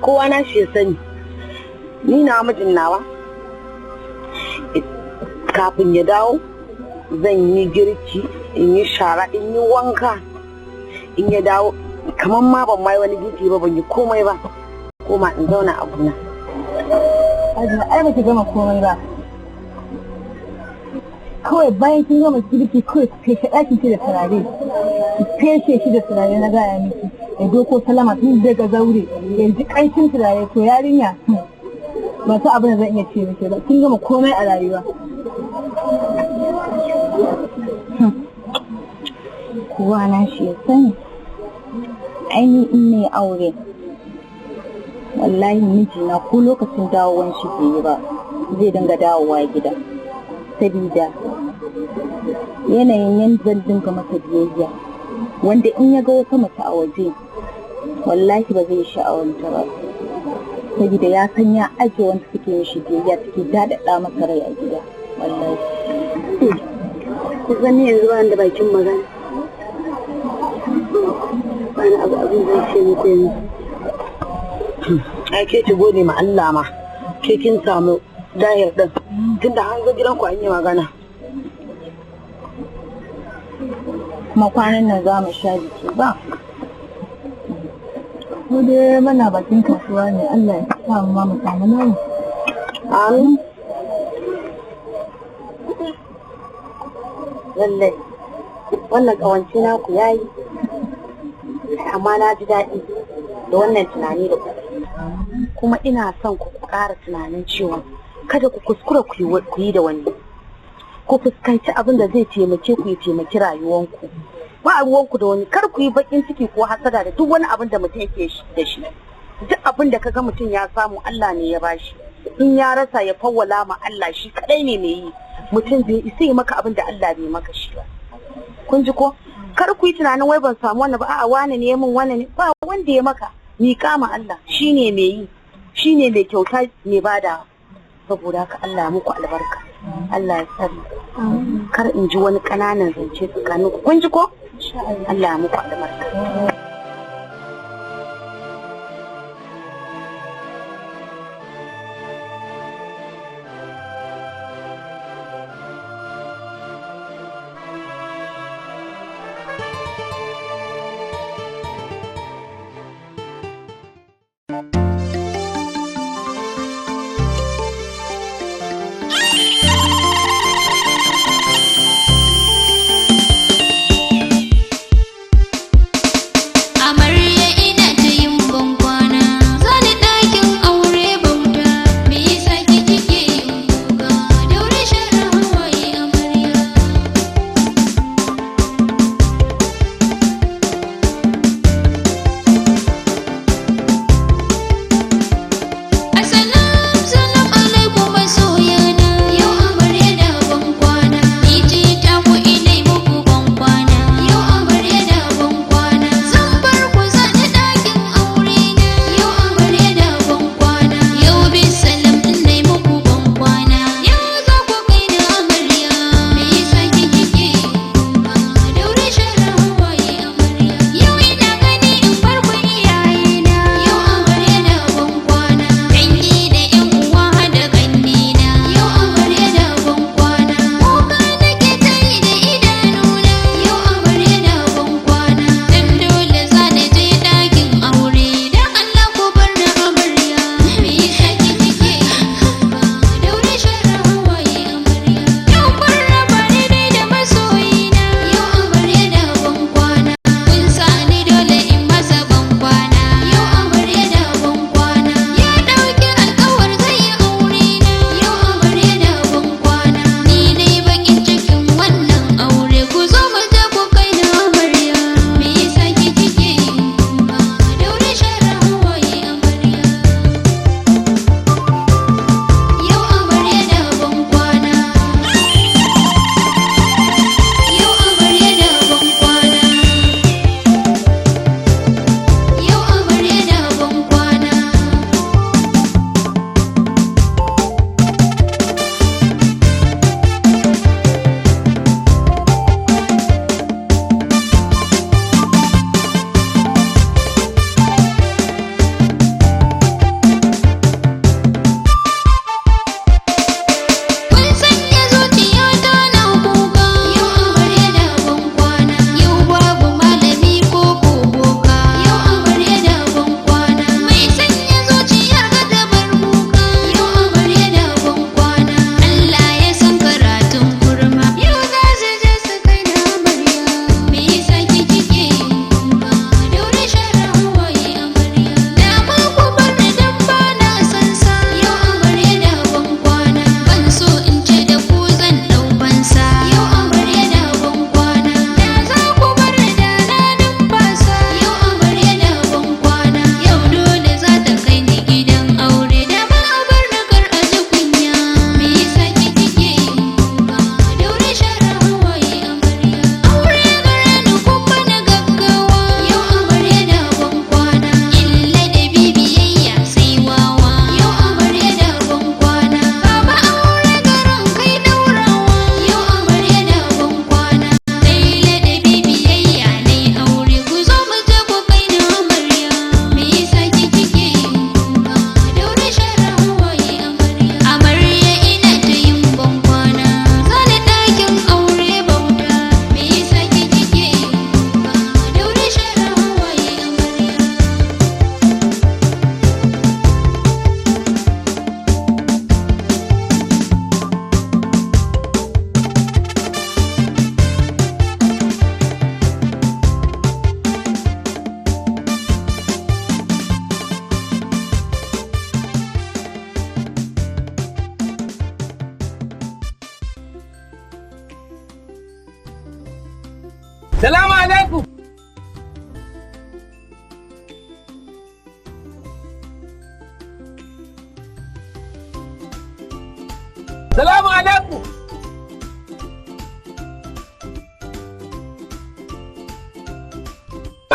Speaker 12: Kowa na shi ya sani, ni na mijin nawa kafin ya dawo zan yi girki, in yi shara, in yi wanka. In ya dawo kamar ma ban mai wani girki ba, ban yi komai ba, koma in zauna a gona.
Speaker 13: Hajiya, ai baki gama komai ba. Kawai bayan kin gama girki, kawai ki feshe ɗakin ki da turare. Ki feshe shi da turare, na gaya miki. Ya doko salama tun daga zaure, ya ji ƙanshin turare. To yarinya, ba su abin da zan iya ce miki ba. Kin gama komai a rayuwa.
Speaker 14: Kowa na shi ya sani. Aini in na yi aure, wallahi mijina ko lokacin dawowan shi bai yi ba, zai dinga dawowa gida. Sabida yanayin yadda zan dinga masa biyayya, wanda in ya ga wata mace a waje, wallahi ba zai sha'awanta ba. Sabida ya san ya aje wanda suke mishi biyayya, suke daɗaɗa masa rai a gida, wallahi.
Speaker 11: Kusan ni yanzu ba ni da bakin magana. wani abu abin zan ce muku yanzu.
Speaker 12: Ai ke ki gode ma Allah ma. Ke kin samu dahir din. Tunda an zo gidanku an yi magana.
Speaker 14: Kuma kwanan nan za mu sha biki ba.
Speaker 13: Mu dai muna bakin kasuwa ne, Allah ya sa mu ma mu samu namu.
Speaker 12: Amin. Lallai. Wannan ƙawance naku yayi. Amma na ji daɗi da wannan tunani da kuka yi. Kuma ina son ku ƙara tunanin cewa kada ku kuskura ku yi da wani. Ku fuskanci abin da zai taimake ku ya taimaki rayuwanku. Ba ruwanku da wani, kar ku yi baƙin ciki ko hasada da duk wani abin da mutum yake da shi. Duk abin da kaga mutum ya samu Allah ne ya bashi. In ya rasa ya fawwala ma Allah, shi kadai ne mai yi. Mutum bai isa yi maka abin da Allah bai maka shi ba. Kun ji ko? Kar ku yi tunanin wai ban samu wannan ba, a'a wane ne ya min, wannan ne ba wanda ya maka. Miƙa ma Allah, shine mai yi, shine mai kyauta, mai badawa. Saboda haka Allah ya muku albarka. Allah ya tsare. Kar in ji wani ƙananan zance tsakanin ku. Kun ji ko? Allah ya muku albarka.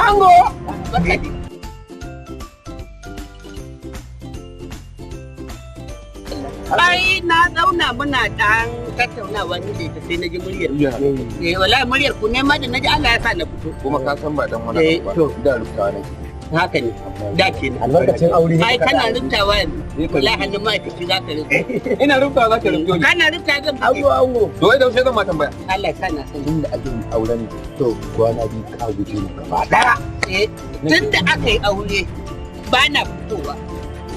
Speaker 1: Ango! Barka dai. Ai na zauna muna dan tattaunawa ni da ita sai na ji muryar. Eh wallahi muryar ku ne ma da naji Allah ya sa na fito.
Speaker 5: Kuma ka san ba dan wani abu ba. Da rubutawa nake.
Speaker 1: Haka ne. Da kenan.
Speaker 5: Albarkacin aure ne
Speaker 1: Ai
Speaker 5: ka
Speaker 1: kana
Speaker 5: da
Speaker 1: rubutawa yanzu. Wallahi hannun ma'aikaci za ka rubuta.
Speaker 6: Ina rubutawa za ka rubuto ni.
Speaker 1: Kana rubuta zan buge.
Speaker 5: Ango ango.
Speaker 6: To wai da sai zan ma tambaya.
Speaker 1: Allah ya sa na sani.
Speaker 5: Tun da ake yin auren to kwana biyu ka guje mu gaba daya.
Speaker 1: Eh tun da aka yi aure ba na fitowa.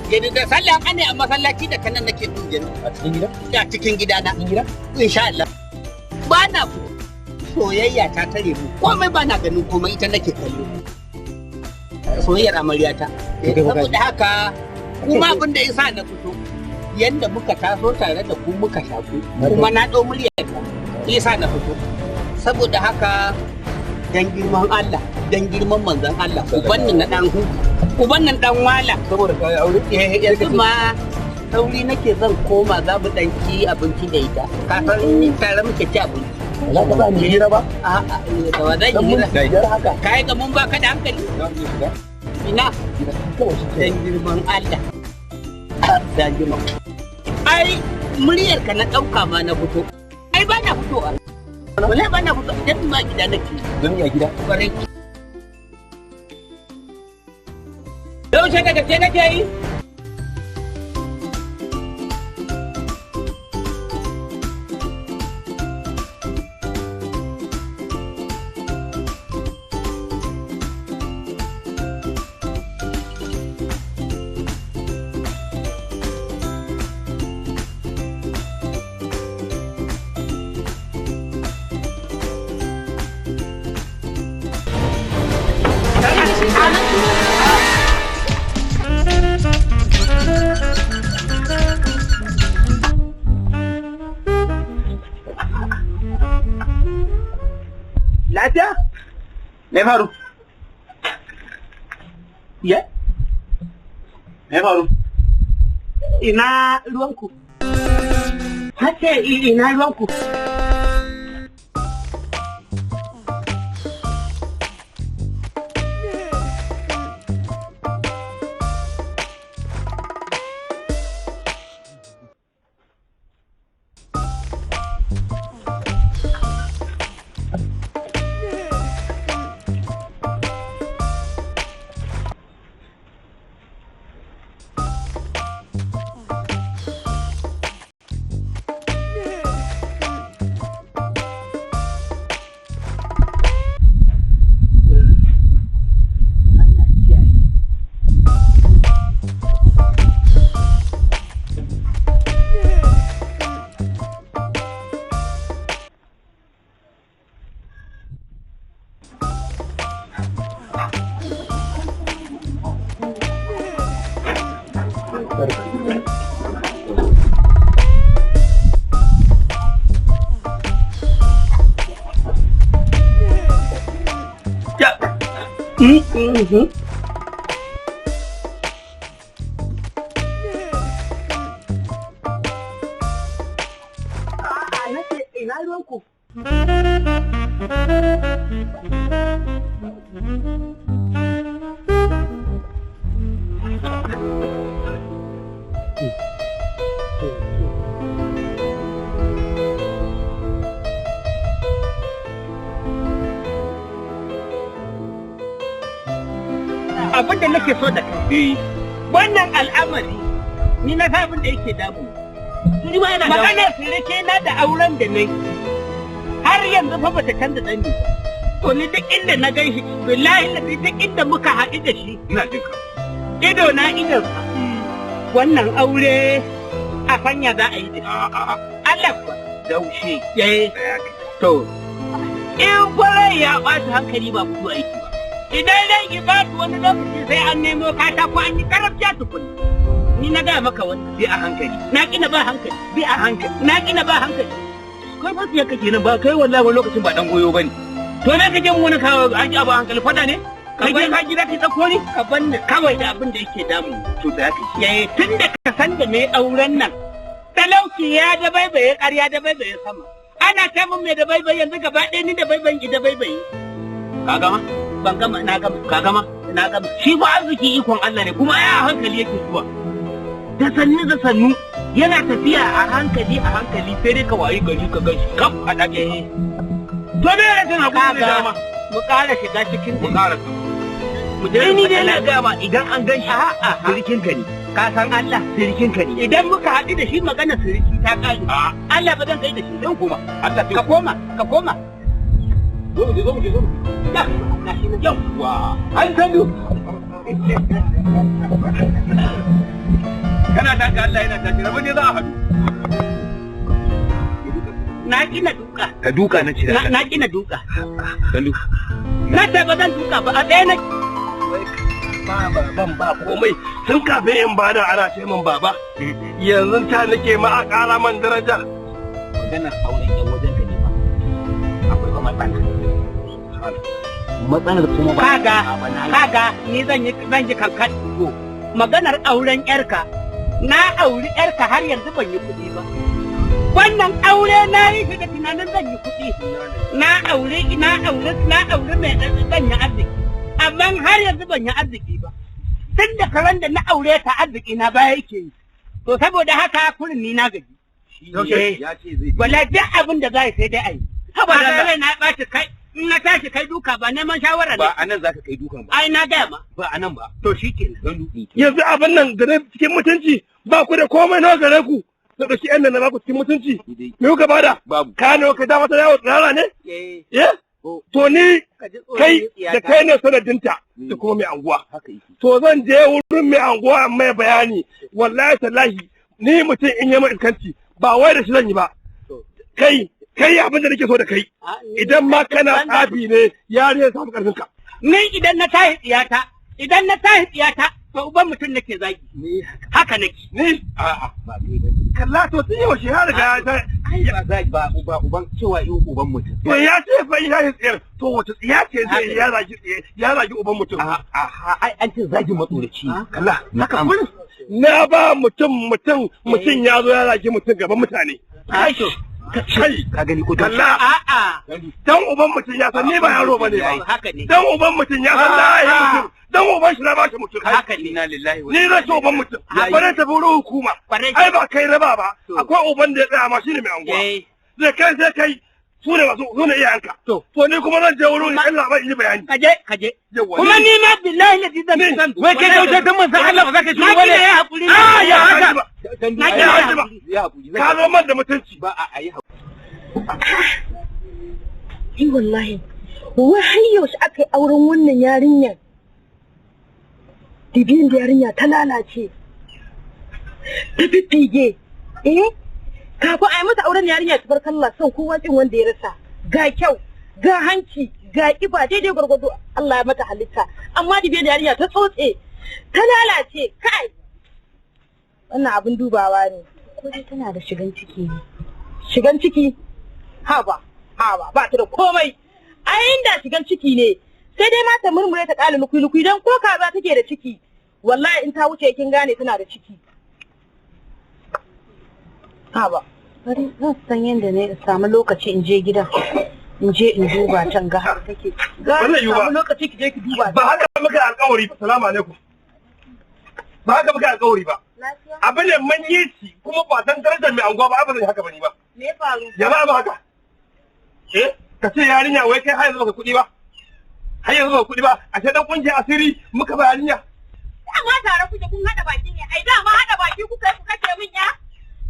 Speaker 1: Yanzu da sallah ana a masallaci da kanan nake bin jini.
Speaker 5: A cikin gida?
Speaker 1: A cikin gidana. Cikin gida? Insha Allah. Ba na fito. Soyayya ta tare mu. Komai ba na ganin komai ita nake kallo. Soyayyar amaryata. Saboda haka kuma abin da yasa na fito yanda muka taso tare da ku muka shaku kuma na ɗau muryar ka yasa na fito. Saboda haka dan girman Allah dan girman manzon Allah uban nan na dan hutu uban nan dan wala
Speaker 6: saboda kai aure
Speaker 1: eh yanzu ma sauri nake zan koma za mu dan ci abinci da ita ka san ni tare muke ci abinci
Speaker 5: Za ka ba ni hira ba?
Speaker 1: A'a da wa zan yi hira
Speaker 5: haka.
Speaker 1: Kai ga mun baka da hankali ina dan girman Allah dan girman ai muryar ka na dauka ma na fito ai ba na fitowa wallahi ba na fito idan ma gida nake
Speaker 5: Don ya gida?
Speaker 1: Kwarai. Yaushe da gaske nake yi? Lafiya?
Speaker 6: Me faru?
Speaker 1: Ya?
Speaker 6: Me faru?
Speaker 1: Ina ruwanku? Hace ina ruwanku? A'a, nace ina ruwanku? Abin da nake so da kai. Wannan al'amari ni na san abin da yake damu. Maganar sirike na da auren da nai. Har yanzu fa bata canza dani ba. To ni duk inda na gan shi, billahi lazi duk inda muka haɗu da shi.
Speaker 6: Ina jin ka.
Speaker 1: Ido na idon sa. Wannan aure a fanya za a yi da shi. Allah kuwa.
Speaker 6: Daushe.
Speaker 1: Eh. To. In kwarai ya ɓata hankali ba mutu aiki ba. Idan rai ya ɓata wani lokaci sai an nemo katako an yi karabta tukuna. Ni na gaya maka wannan.
Speaker 6: Bi a hankali.
Speaker 1: Na kina ba hankali.
Speaker 6: Bi a hankali.
Speaker 1: Na kina ba hankali.
Speaker 6: Kai fa siya kake nan ba kai wallahi wani lokacin ba dan goyo bane. To me kake mun wani kawo an ji abu a hankali fada ne? Kai je ka gida ka tsako ni?
Speaker 1: Ka banni kawai da abin da yake damu.
Speaker 6: To da haka.
Speaker 1: Eh tun da ka san da me auren nan. Talauci ya da baibaye ƙarya da baibaye sama. Ana ta mun me da baibaye yanzu gaba ɗaya ni da baibayin ki da baibaye.
Speaker 6: Ka gama?
Speaker 1: Ban gama, na gama.
Speaker 5: Ka gama?
Speaker 1: Na gama.
Speaker 5: Shi fa arziki ikon Allah ne kuma ai a hankali yake zuwa. Da sannu da sannu yana tafiya a hankali a hankali sai dai ka wayi gari ka gan shi kaf a ɗage. To me ya rashin hakuri ne dama?
Speaker 1: Mu ƙara shiga cikin
Speaker 5: Mu ƙara.
Speaker 1: Mu je
Speaker 5: Ni dai na gaya ma idan an gan shi sirikin ka ne.
Speaker 1: Ka san Allah.
Speaker 5: Sirikin ka ne.
Speaker 1: Idan muka haɗu da shi magana siriki ta ƙare. Allah ba zan kai da shi.
Speaker 5: Zan koma. Allah
Speaker 1: Ka koma, ka koma.
Speaker 5: Zo mu je, zo mu je, zo mu je. Yawwa. An sanu. Kana taka Allah yana tashi rabu ne za a haɗu.
Speaker 1: Na ƙi na duka.
Speaker 5: Ka duka na ce.
Speaker 1: Na ƙi na duka.
Speaker 5: Sandu.
Speaker 1: Na ce ba zan duka ba a ɗaya na.
Speaker 6: Ba baban ba komai tun kafin in bada ana ce min baba. Yanzu ta nake ma a ƙara man daraja.
Speaker 5: Maganar auren yan wajen ka ne ba. Akwai ba matsala. Matsalar kuma ba.
Speaker 1: Kaga, kaga ni zan yi kankan. Maganar auren yarka. Na auri yarka har yanzu ban yi kuɗi ba. Wannan aure na yi shi da tunanin zan yi kuɗi. Na auri na auri na auri mai zan yi arziki. Amma har yanzu ban yi arziki ba. Tun da karen da na aure ta arziki na baya yake yi. To saboda haka kurin ni na gaji.
Speaker 5: Ya ce zai.
Speaker 1: Wala duk abin da za yi sai dai a yi.
Speaker 5: Haba
Speaker 1: Ba
Speaker 5: da Allah.
Speaker 1: rai na ɓaci kai in na tashi kai duka ba neman shawara ne.
Speaker 5: Ba a nan za ka kai dukan ba.
Speaker 1: Ai na gaya ma.
Speaker 5: Ba a nan ba.
Speaker 1: To shi kenan.
Speaker 5: Gandu.
Speaker 6: Yanzu abin nan da na cikin mutunci ba ku da komai nawa gare ku. Na ɗauki ƴan nan na baku cikin mutunci. Me kuka bada?
Speaker 5: Babu.
Speaker 6: Ka nawa ka dama ta yawo tsirara ne?
Speaker 1: Eh.
Speaker 6: Eh? To ni
Speaker 1: Ka ji tsoron
Speaker 6: kai
Speaker 1: tsiya
Speaker 6: da
Speaker 1: ta.
Speaker 6: kai ne sanadinta da kuma mai anguwa.
Speaker 5: Haka yake.
Speaker 6: To zan je wurin mai anguwa in mai bayani. Wallahi tallahi ni mutum in yi iskanci ba wai da shi zan yi ba. Kai kai abin da nake so da kai. Idan ma kana tsafi ne yarinya ta fi karfinka.
Speaker 1: Ni idan na tashi tsiyata, idan na tashi tsiyata, to uban mutum nake zagi. Haka nake.
Speaker 6: Ni
Speaker 5: A'a ba kai bane.
Speaker 6: kalla to tun yaushe ya riga ya ta
Speaker 5: Ai ba zai ba uba uban cewa yi uban mutum.
Speaker 6: To ya ce fa ya yi tsiyar to wace tsiya ce zai yi ya zagi tsiye ya zagi uban mutum.
Speaker 5: A'a ai an ce zagi matsoraci.
Speaker 6: Kalla
Speaker 5: Haka
Speaker 6: kurin na ba mutum mutum mutum ya zo ya zagi mutum gaban mutane.
Speaker 1: Ai to.
Speaker 6: Kai
Speaker 5: Ka gani ko
Speaker 6: kalla
Speaker 1: A'a.
Speaker 6: dan uban mutum ya san ni ba yaro bane ba.
Speaker 1: Haka ne.
Speaker 6: Dan uban mutum ya san na yi mutum. Dan uban shi na ba shi mutum.
Speaker 1: Haka ne.
Speaker 5: Inna lillahi wa
Speaker 6: Ni zan ci uban mutum. Bare tafi wurin hukuma.
Speaker 1: Kwarai.
Speaker 6: Ai ba kai raba ba. Akwai uban da ya tsaya ma shine mai anguwa.
Speaker 1: Eh.
Speaker 6: Zai kai sai kai su ne masu su ne iyayenka.
Speaker 1: To.
Speaker 6: To ni kuma zan je wurin in labai in yi bayani.
Speaker 1: Kaje kaje.
Speaker 6: Yawwa,
Speaker 1: Kuma ni ma billahi ladi zan zan.
Speaker 5: Wai kai kyautar dan manzon Allah ba za ka shiru
Speaker 1: Na
Speaker 5: bane.
Speaker 1: kina ya hakuri.
Speaker 6: Ah, ya haka.
Speaker 1: Na kina
Speaker 6: Ya
Speaker 1: ya
Speaker 6: haka.
Speaker 1: hakuri.
Speaker 5: Ya hakuri.
Speaker 6: Ka zo man da mutunci.
Speaker 5: Ba a ayi hakuri.
Speaker 9: Ni wallahi, wai har yaushe aka yi auren wannan yarinyar? Dibiyan da yarinya ta lalace. Ta fiffige. Eh? Kafin a yi mata auren yarinya ta barkalla son kowa kin wanda ya rasa. Ga kyau, ga hanci, ga kiba daidai gwargwado Allah ya mata halitta. Amma dibiyan da yarinya ta tsotse, ta lalace, kai. Wannan abin dubawa ne.
Speaker 11: Ko dai tana da shigan ciki ne.
Speaker 9: Shigan ciki? Haba, haba, ba ta da komai. Ai inda shigan ciki ne, sai dai ma ta murmure ta ƙala lukui-lukui don ko kaza take da ciki. Wallahi in ta wuce kin gane tana da ciki. Haba.
Speaker 12: Bari zan san yadda ne in samu lokaci in je gidan. In je in duba can ga har take.
Speaker 9: Ga
Speaker 6: Ba zai yiwu ba.
Speaker 9: samu lokaci ki je ki duba.
Speaker 6: Ba haka muka yi alƙawari ba. Salamu alaikum. Ba haka muka yi alƙawari ba.
Speaker 12: Lafiya?
Speaker 6: Abin da mun yi shi kuma ba san darajar mai anguwa ba ai ba zan yi haka ba ni ba.
Speaker 12: Me ya faru?
Speaker 6: Ya ba haka. Eh ka ce yarinya wai kai har yanzu baka kuɗi ba. Har yanzu baka kuɗi ba. A ce dan kungiyar asiri muka ba yarinya.
Speaker 2: Dama tare kuke kun haɗa baki ne, ai dama haɗa baki kuka yi ku kashe min ya.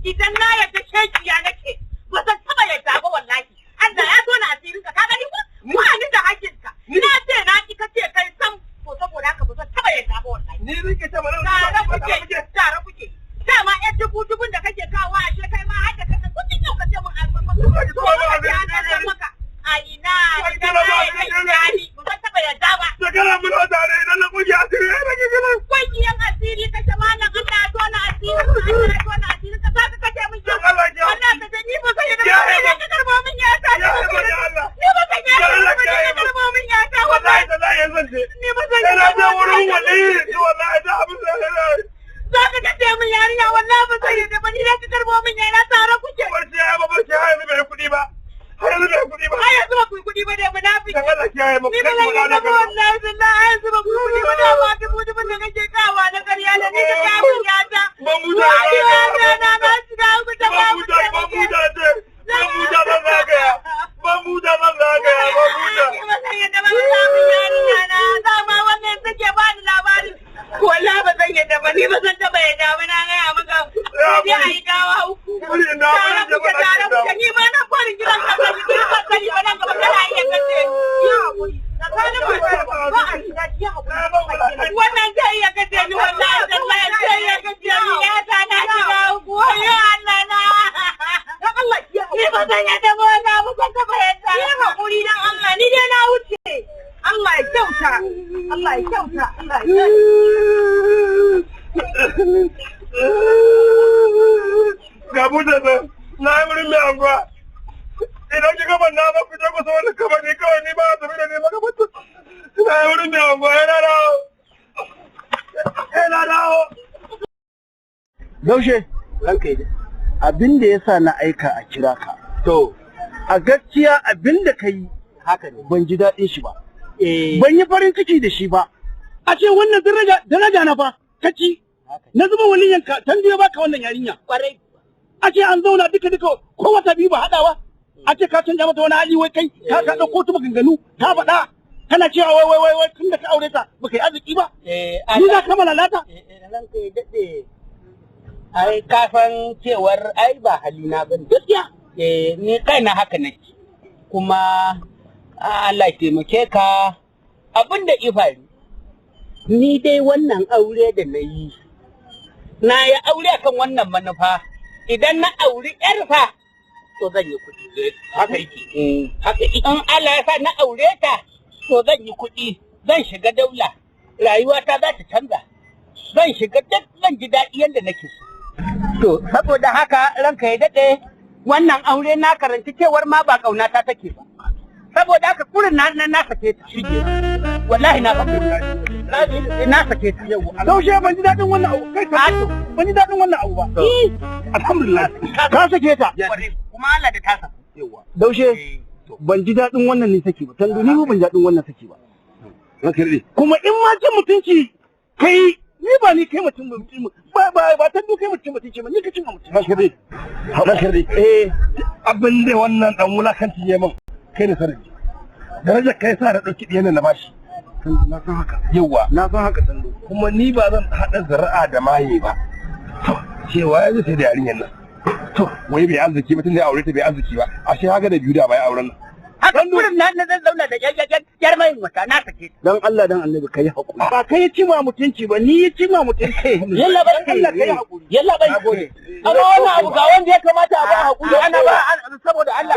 Speaker 2: Idan na yarda shekiya nake, ba zan taɓa yarda ba wallahi. Allah ya tona asirinka, ka gani ko? Ba ni da hakkinka. Na ce na ki kace kai sam, to saboda haka ba zan taɓa yarda ba wallahi.
Speaker 6: Ni rike ta mana
Speaker 2: Tare kuke, tare kuke. Dama ƴan dubu dubun da kake kawo ashe kai ma har da kasa kuɗin yau ka ce mun an san maka. To ka ce an san maka. A ina idan na yarda ni, ba zan taɓa yarda ba.
Speaker 6: Shekara muna tare idan na kungiyar asiri ya rage gidan.
Speaker 2: Kungiyan asiri kace malam Allah ya tona asiri Allah ya tona asiri ka saka kace min ya
Speaker 6: Allah ya
Speaker 2: Allah ka ce ni ba sai da
Speaker 6: Ya
Speaker 2: ni
Speaker 6: yi
Speaker 2: ka karbo min ya ta
Speaker 6: Ya yi ya Allah.
Speaker 2: ni ba san ya
Speaker 6: Ya Allah,
Speaker 2: ta
Speaker 6: ya yi
Speaker 2: ni ka karbo min ya ta
Speaker 6: Wallahi da la yanzu ce.
Speaker 2: ni ba san
Speaker 6: Sai na je wurin wali wallahi da abin da ya yi.
Speaker 2: za ka kace min yarinya wallahi ba sai da ba ni ka karbo min ya na tare kuke
Speaker 6: Barci ya ba barci har yanzu bai kuɗi ba. Har yanzu bai kuɗi ba.
Speaker 2: Ai yanzu ba ku yi kuɗi ba dai munafiki.
Speaker 6: Dan Allah kiyaye mu.
Speaker 2: Ni ba zan yi ba wallahi billahi ai yanzu ba ku yi kuɗi ba da ba 2000 da kake kawa na ƙarya da ni ka kawo yata.
Speaker 6: Ban buta
Speaker 2: Wani na na na shiga uku ta
Speaker 6: Ban
Speaker 2: ba
Speaker 6: buta ban buta ce. Ban buta zan zagaya. Ban buta zan zagaya. Ban buta.
Speaker 2: Ni ba zan yadda ba na samun yarinya na. Dama wannan suke ba ni labari. Wallahi ba zan yadda ba ni ba zan taɓa yadda ba na gaya maka. Sai a yi gawa uku. Tare kuke tare kuke ni ma na fara gidan ka sani ni ba sani ba nan gaba kana iya kace. Ya haƙuri. Tsakanin ba a shiga ya haƙuri. Wannan zai iya kace ni wallahi tallahi zai iya kace ni ya ta na shiga uku. Wayo Allah na. Dan Allah ki Ni ba zan yadda ba na ba zan taɓa yadda. Ni haƙuri dan Allah ni dai na wuce. Allah ya kyauta. Allah ya kyauta. Allah ya
Speaker 6: Ga buta nan. Na yi wurin mai anguwa. Idan ki gaba na ba ku je ku so wani kaba ni kawai ni ba a tafi da ni ba gaba ta. Na yi wurin mai anguwa yana dawo. Yana dawo.
Speaker 10: Daushe, ranka yi abin da ya sa na aika a kira ka. To, a gaskiya abin da ka yi haka ne ban ji daɗin shi ba. Ban yi farin ciki da shi ba. A ce wannan daraja daraja na fa kaci. Na zuba waliyan ka tan biyo baka wannan yarinya.
Speaker 1: Kwarai.
Speaker 10: A ce an zauna duka duka ko wata biyu ba haɗawa. A ce ka canja mata wani hali wai kai ka ka ɗauko ta maganganu ka faɗa. Kana cewa wai wai wai wai tun da ka aure ta baka yi arziki ba. Ni za ka malalata.
Speaker 1: Ranka ya daɗe. Ai ka san cewar ai ba halina ba ne. Gaskiya. Eh ni kaina haka nake. Kuma Allah ya taimake ka abin da i faru. Ni dai wannan aure da na yi. Na yi aure akan wannan manufa. Idan na auri ƴarsa to zan yi kuɗi.
Speaker 6: Haka yake.
Speaker 1: Haka in Allah ya sa na aure ta to zan yi kuɗi. Zan shiga daula. Rayuwata za ta canza. Zan shiga duk zan ji daɗi yadda nake so. To, saboda haka ranka ya daɗe, wannan aure na karanci cewar ma ba ƙaunata take ba. Saboda haka kurin na na na sake ta. Wallahi na sake ta. Na sake ta.
Speaker 10: Daushe ban ji daɗin wannan abu. Kai ka ban ji daɗin wannan abu ba. Alhamdulillah. Ka sake ta.
Speaker 1: Kuma Allah da tasa.
Speaker 10: Daushe ban ji daɗin wannan ne saki ba. Tandu ni ban ji daɗin wannan saki ba. Kuma in ma cin mutunci kai ni ba ni kai mutum ba ba ba tandu kai mutum mutunci ba ni ka cin mutunci.
Speaker 6: Ranka dai. Ranka dai.
Speaker 10: Eh
Speaker 6: abin da wannan dan wulakancin ya min kai ne sarki. Darajar kai sa na ɗauki ɗiyan nan na bashi.
Speaker 10: Tandu na san haka.
Speaker 6: Yawwa.
Speaker 10: Na san haka tandu.
Speaker 6: Kuma ni ba zan haɗa zuri'a da maye ba. To, cewa ya zai sai da yarinyar nan. To, wai bai arziki ba tun da ya aure ta bai arziki ba. Ashe haka da biyu da bai auren nan.
Speaker 1: Haka kurin na na zan zauna da yar mai wata na sake ta.
Speaker 10: Dan Allah dan Annabi kai hakuri. Ba kai ya ci ma mutunci ba ni ya ci ma mutunci.
Speaker 5: Yalla bai
Speaker 10: Dan Allah kai hakuri.
Speaker 5: Yalla bai. Amma wannan abu ga wanda ya kamata a ba hakuri ana ba saboda Allah.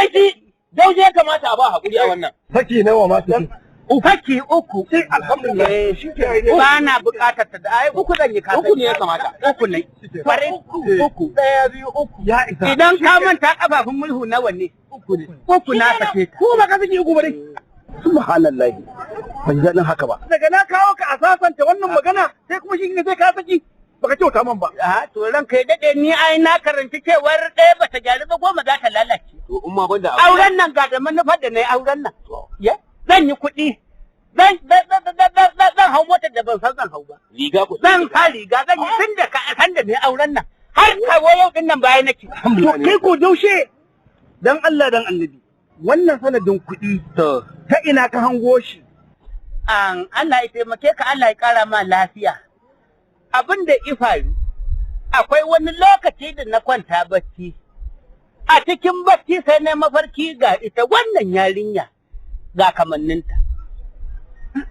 Speaker 5: Aiki dauje ya kamata a ba hakuri a wannan.
Speaker 6: Saki nawa ma saki.
Speaker 1: Saki uku.
Speaker 6: Sai alhamdulillah. Shi ke
Speaker 1: Ba na bukatar ta da ai uku zan yi ka.
Speaker 5: Uku ne ya kamata.
Speaker 1: Uku ne. Kwarai uku.
Speaker 5: Daya biyu uku.
Speaker 6: Ya isa.
Speaker 1: Idan ka manta kafafun mulhu nawa ne?
Speaker 10: Uku ne.
Speaker 1: Uku na sake ta.
Speaker 10: Ko ba ka saki uku ba dai. Subhanallahi. Ban ji daɗin haka ba. Daga na kawo ka a sasanta wannan magana sai kuma shi ne sai ka saki baka kyauta man ba.
Speaker 1: A to ranka ya daɗe ni ai na karanci cewar ɗaya bata gyaru ba goma za ta lalace.
Speaker 5: To in ma banda
Speaker 1: Auren nan ga da manufar da na yi auren nan. Ya? Zan yi kuɗi. Zan zan hau motar da ban san zan hau ba.
Speaker 5: Riga ku.
Speaker 1: Zan sa riga zan yi tun da ka san da na yi auren nan. Har kawo yau ɗin nan baya nake.
Speaker 10: To kai ko daushe dan Allah dan Annabi wannan sanadin kuɗi ta ina ka hango shi.
Speaker 1: An Allah ya taimake ka Allah ya ƙara ma lafiya. Abin da i faru akwai wani lokaci da na kwanta bacci. A cikin bacci sai na mafarki ga ita wannan yarinya ga kamanninta.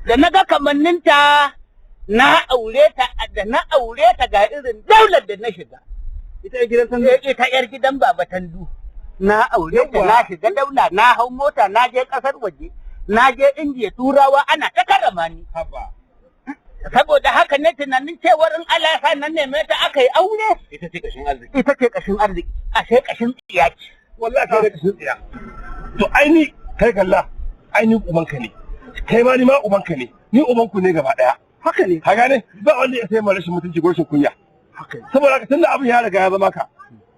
Speaker 1: Da na ga kamanninta na aure ta da na aure ta ga irin daular da na shiga.
Speaker 10: Ita yar gidan Tandu?
Speaker 1: Ita yar gidan Baba Tandu. Na aure ta na shiga daula na hau mota na je kasar waje. Na je Indiya Turawa ana ta karrama ni. Saboda haka ne tunanin cewar in Allah ya sa nan neme ta aka yi aure.
Speaker 5: Ita ce kashin arziki.
Speaker 1: Ita ce kashin arziki. Ashe kashin tsiya ce.
Speaker 6: Wallahi kai da kashin tsiya. To ai ni kai kalla ai ni ubanka ne. Kai ma ni ma ubanka ne. Ni ubanku ne gaba daya.
Speaker 10: Haka ne.
Speaker 6: Ka gane? Ba wanda ya sai ma rashin mutunci ko rashin kunya.
Speaker 10: Haka ne.
Speaker 6: Saboda haka tunda abin ya riga ya zama ka.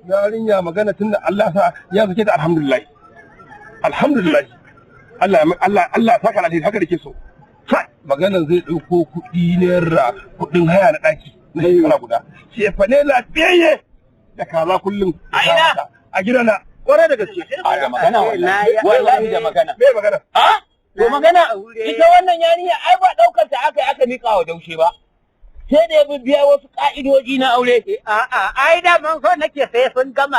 Speaker 6: Yarinya magana tunda Allah sa ya sake ta alhamdulillah. Alhamdulillah. Allah Allah Allah saka alheri, haka nake so. Kai maganar zai dauko kuɗi naira kuɗin haya na ɗaki na shekara guda. Ce fa ne lafiyayye da kaza kullum.
Speaker 5: A ina?
Speaker 6: A gidana.
Speaker 10: Kwarai da gaske.
Speaker 5: A da magana wallahi. Wallahi da magana.
Speaker 6: Me magana?
Speaker 5: A? To magana ita wannan yarinya ai ba daukar ta aka aka mika wa daushe ba. Sai da ya biya wasu ka'idoji na aure.
Speaker 1: A'a, ai da man so nake sai sun gama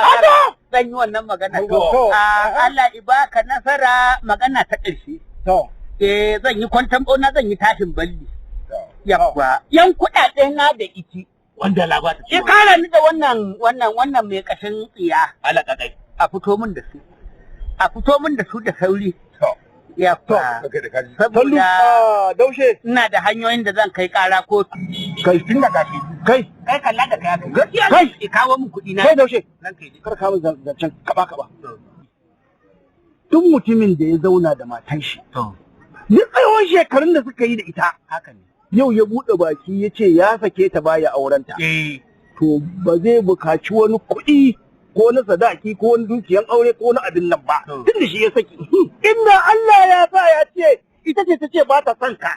Speaker 1: zan yi wannan magana.
Speaker 5: To.
Speaker 1: Allah i baka nasara, magana ta ƙarshe.
Speaker 10: To.
Speaker 1: Eh, zan yi kwantan ɓauna, zan yi tashin balli. Yawwa, yan kuɗaɗe na da iki.
Speaker 5: Wanda labata.
Speaker 1: Ki kara ni da wannan mai kashin tsiya.
Speaker 5: Alaka kai.
Speaker 1: A fito min da su. A fito min da su da sauri. Yawwa. Saboda
Speaker 10: daushe
Speaker 1: ina da hanyoyin da zan kai ƙara kotu.
Speaker 10: Kai tun da gashi. Kai.
Speaker 1: Kai kalla da kai.
Speaker 10: Gaskiya.
Speaker 1: Kai ki kawo min kuɗi na.
Speaker 10: Kai daushe. Kar ka min zancen kaba kaba. Duk mutumin da ya zauna da matan shi. Duk tsawon shekarun da suka yi da ita.
Speaker 1: Haka ne.
Speaker 10: Yau ya buɗe baki ya ce ya sake ta baya aurenta. To ba zai bukaci wani kuɗi ko na sadaki ko wani dukiyan aure ko na abin nan ba. Tun da shi ya saki. Inda Allah ya sa ya ce ita ce ta ce ba ta son ka.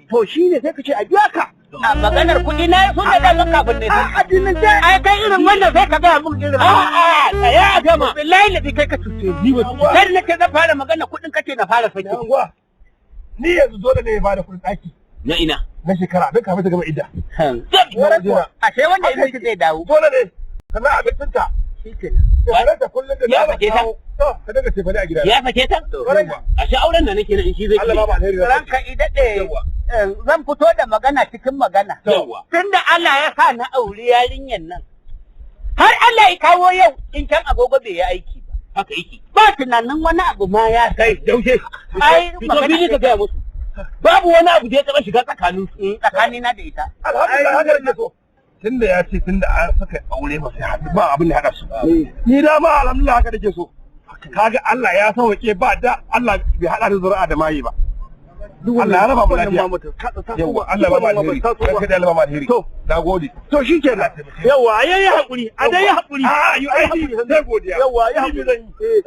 Speaker 10: To shi ne sai ka ce a biya ka.
Speaker 1: A maganar kuɗi na sun da daman kafin ne.
Speaker 10: A addinin ce.
Speaker 1: Ai kai irin wannan sai ka gaya mun irin.
Speaker 5: A'a tsaya a gama.
Speaker 1: Billahi ladi kai ka cuce ni. Sai nake zan fara magana kuɗin kace na fara saki.
Speaker 6: Ni yanzu dole ne ya bada kuɗin ɗaki.
Speaker 5: Na ina.
Speaker 6: Na shekara don kafin ta gama idda.
Speaker 1: Ashe wanda ya mutu zai dawo.
Speaker 6: Dole ne. Sannan abincinta. Shekarar ta kullum da
Speaker 5: Ya sake ta.
Speaker 6: To ka dinga cefane a gida.
Speaker 5: Ya sake ta? Ashe auren da nake nan shi zai
Speaker 6: Allah ba mu alheri.
Speaker 1: Ranka i daɗe. Zan fito da magana cikin magana.
Speaker 5: Yawwa.
Speaker 1: Tunda Allah ya sa na auri yarinyar nan. Har Allah ya kawo yau in can agogo bai yi aiki ba.
Speaker 5: Haka yake.
Speaker 1: Ba tunanin wani abu ma ya
Speaker 5: kai daushe.
Speaker 1: Ai
Speaker 5: fito fili ka gaya musu. Babu wani abu da ya taɓa shiga tsakanin su.
Speaker 1: Tsakanina da ita.
Speaker 6: Alhamdulillah haka nake so. Tunda ya ce tunda an saka aure ba sai haɗu ba abin da haɗa su. Ni da ma alhamdulillah haka nake so. Kaga Allah ya sauke ba da Allah bai haɗa da zuri'a da mayi ba. Allah ya raba mu lafiya. Yawwa Allah ba mu alheri. Ranka da Allah ba mu alheri.
Speaker 10: To.
Speaker 6: Nagode.
Speaker 10: To shi kenan. Yawwa ayi hakuri. A dai yi hakuri.
Speaker 6: A yi aiki sai godiya.
Speaker 10: Yawwa yi hakuri.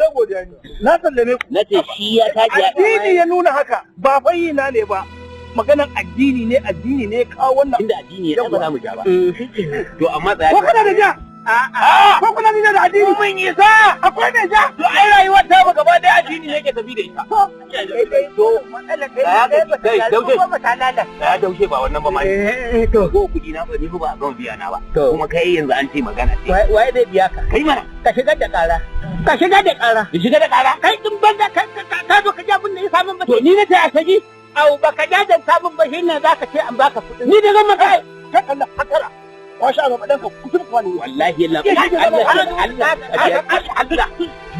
Speaker 6: Sai godiya ni.
Speaker 10: Na sallame ku.
Speaker 5: Na ce shi ya tashi ya
Speaker 10: Addini ya nuna haka ba fayyina ne ba. Maganan addini ne, addini ne kawo wannan.
Speaker 5: Inda addini ya ba za mu ja ba. To amma tsaya.
Speaker 10: Ko kuna da ja?
Speaker 5: A'a.
Speaker 10: Ko kuna da ja da addini?
Speaker 5: Mun isa.
Speaker 10: Akwai mai ja?
Speaker 5: To ai rayuwar ta mu gaba ɗaya addini ne ke tafi da ita.
Speaker 1: To matsalar kai
Speaker 5: daushe.
Speaker 1: ba ta lalata.
Speaker 5: Ya daushe ba wannan ba ma.
Speaker 1: To.
Speaker 5: Ko kuɗi na ba ni ba a gama biya na ba. Kuma kai yanzu an ce magana ce.
Speaker 1: Waye zai biya ka?
Speaker 5: Kai mana.
Speaker 1: Ka shigar da ƙara. Ka shigar da ƙara.
Speaker 5: Ki shiga da ƙara.
Speaker 1: Kai din banza ka zo ka ja mun ne ya samun ba.
Speaker 5: To ni na ce a saki.
Speaker 1: Au baka jajanta min ba shine zaka ce an baka kuɗin.
Speaker 5: Ni da zan maka.
Speaker 10: Kai Allah hakara. Kwashe a gaba ɗanka kutum kwani.
Speaker 5: Wallahi Allah. Allah Allah Allah.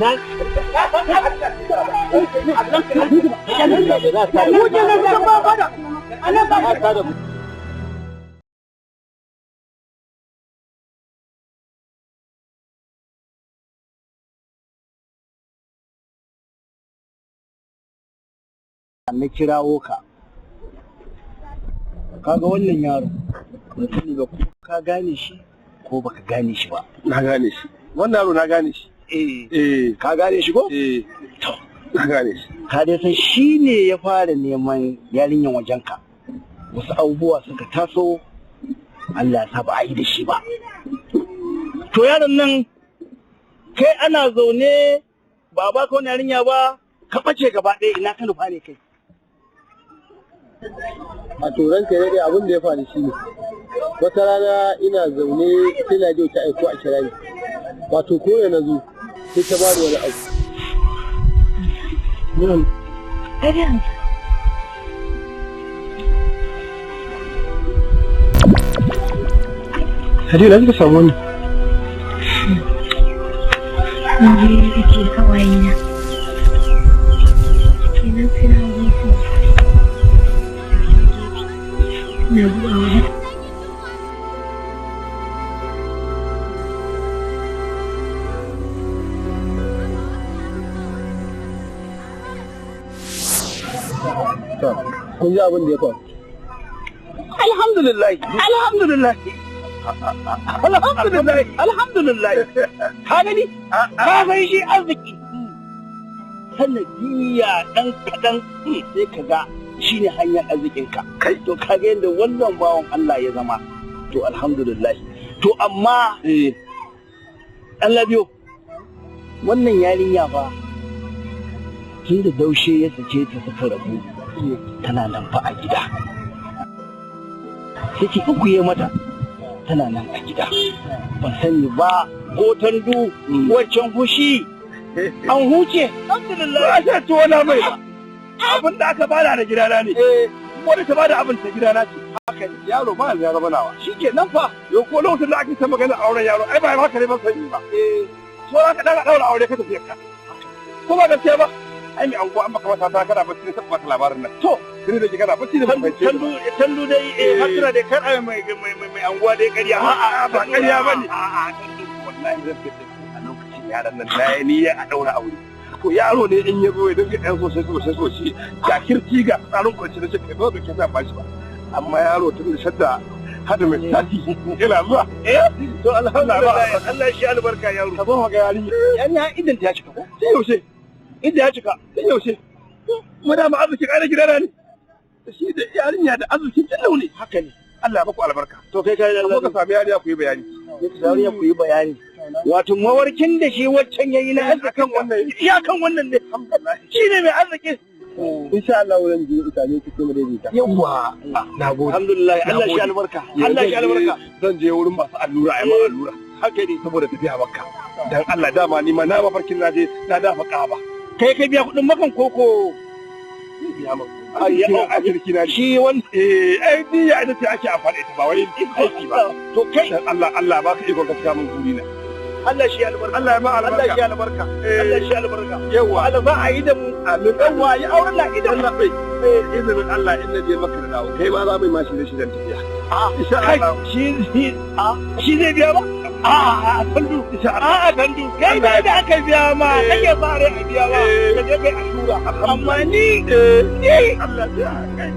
Speaker 5: Na.
Speaker 10: Na kirawo ka. Kaga wannan yaro, ban sani ba ko ka gane shi ko baka gane shi ba.
Speaker 6: Na gane shi. Wannan yaro na gane shi.
Speaker 10: Eh. Ka gane shi ko?
Speaker 6: Eh.
Speaker 10: To.
Speaker 6: Na gane shi.
Speaker 10: Ka dai san shi ne ya fara neman yarinyan wajenka. Wasu abubuwa suka taso, Allah ya sa ba a yi da shi ba. To yaron nan, kai ana zaune ba ba ka wani yarinya ba, ka ɓace gaba ɗaya, ina ka nufa ne kai?
Speaker 8: A turan ka dai abin da ya faru shi ne wata rana ina zaune sai Ladiyo ta aiko a kira ni, wato ko da na zo sai ta bani wani abu.
Speaker 6: Hadiya, na kika samu wannan?
Speaker 11: Mun je biki da ƙawayena. Kenan sai na hutu. Na zuwa wajen.
Speaker 8: To, kun ji abin da ya faru.
Speaker 10: Alhamdulillah, alhamdulillah. Alhamdulillah, alhamdulillah. Ka gani? Ka san shi arziki.
Speaker 15: Sanadiyya ɗan kaɗan sai ka ga shine hanyar arzikinka. Kai to ka ga yadda wannan bawan Allah ya zama. To alhamdulillah. To amma Allah biyo wannan yarinya fa tun da Daushe ya sace ta suka rabu tana nan fa a gida. Saki uku ya mata tana nan a gida. Ban sani ba ko tandu wancan hushi an huce.
Speaker 6: Alhamdulillah. Ba sha tuwo na mai. Abin da aka bada da gidana ne. Wanda ta bada abin ta gidana ce. Haka ne. Yaro ba ya zama nawa. Shikenan fa. Yo ko lokacin da ake ta magana auren yaro ai ba haka ne ban sani ba. So aka daga daura aure ka tafi ka. Ko ba gaskiya ba. Ai mai anguwa an baka mata ta kana bacci ne saboda labarin nan. To sai da kana bacci ne ban fahimce.
Speaker 15: Tandu tandu dai hasira dai kar ai mai mai mai anguwa dai ƙarya.
Speaker 6: A'a ba ƙarya bane. A'a tandu wallahi zan fice a lokacin yaran nan na yi niyya a daura aure. To yaro ne in ya zo ya dinga ɗan sosai sosai sosai ga kirki ga tsarin kwanci na cikin ba bai kasa ba shi ba. Amma yaro tun da shadda hada mai sati ina zuwa.
Speaker 15: To alhamdulillah Allah shi albarka yaro.
Speaker 6: Ka zo ga yarinya.
Speaker 15: Yarinya idan ta cika ko?
Speaker 6: Sai yaushe.
Speaker 15: Inda ya cika.
Speaker 6: Sai yaushe. Mu da ma arzikin ƙara gidana ne. Shi da yarinya da arzikin jallau ne.
Speaker 15: Haka ne.
Speaker 6: Allah ya baku albarka.
Speaker 15: To kai kai
Speaker 6: Allah. Ka sami yarinya ku yi bayani.
Speaker 15: Ka sami yarinya ku yi bayani. Wato mawarkin da shi waccan yayi na arzikin
Speaker 6: wannan
Speaker 15: ya kan wannan ne.
Speaker 6: Alhamdulillah.
Speaker 15: Shi ne mai arziki.
Speaker 8: Insha Allah wurin je ita ne kike mu daidaita.
Speaker 6: Yawwa. Nagode.
Speaker 15: Alhamdulillah Allah shi albarka. Allah shi albarka.
Speaker 6: Zan je wurin masu allura ai ma allura. Haka ne saboda tafiya Makka. Dan Allah dama ni ma na mafarkin na je na dafa Ka'aba.
Speaker 15: Kai kai biya kuɗin makan koko.
Speaker 6: Biya min. Ai na
Speaker 15: shi wani
Speaker 6: ai niyya ita ce ake amfani ita ba wai aiki ba.
Speaker 15: To kai
Speaker 6: dan Allah Allah baka ikon ka cika min burina.
Speaker 15: Allah shi albarka.
Speaker 6: Allah ya ma albarka.
Speaker 15: Allah shi albarka. Allah shi albarka.
Speaker 6: Yawa.
Speaker 15: Allah za a yi da mu.
Speaker 6: Amin.
Speaker 15: Yawa yi auren la idan.
Speaker 6: Allah bai. Izinin Allah in naje maka da dawo kai ma za mu yi mashi da shi dan tafiya. Insha Allah.
Speaker 15: Shi zai biya ba? A'a tandu. A'a tandu. Kai da da aka biya ma kake sa rai a biya ba. Ka je kai allura. Amma ni
Speaker 6: Allah ya kai.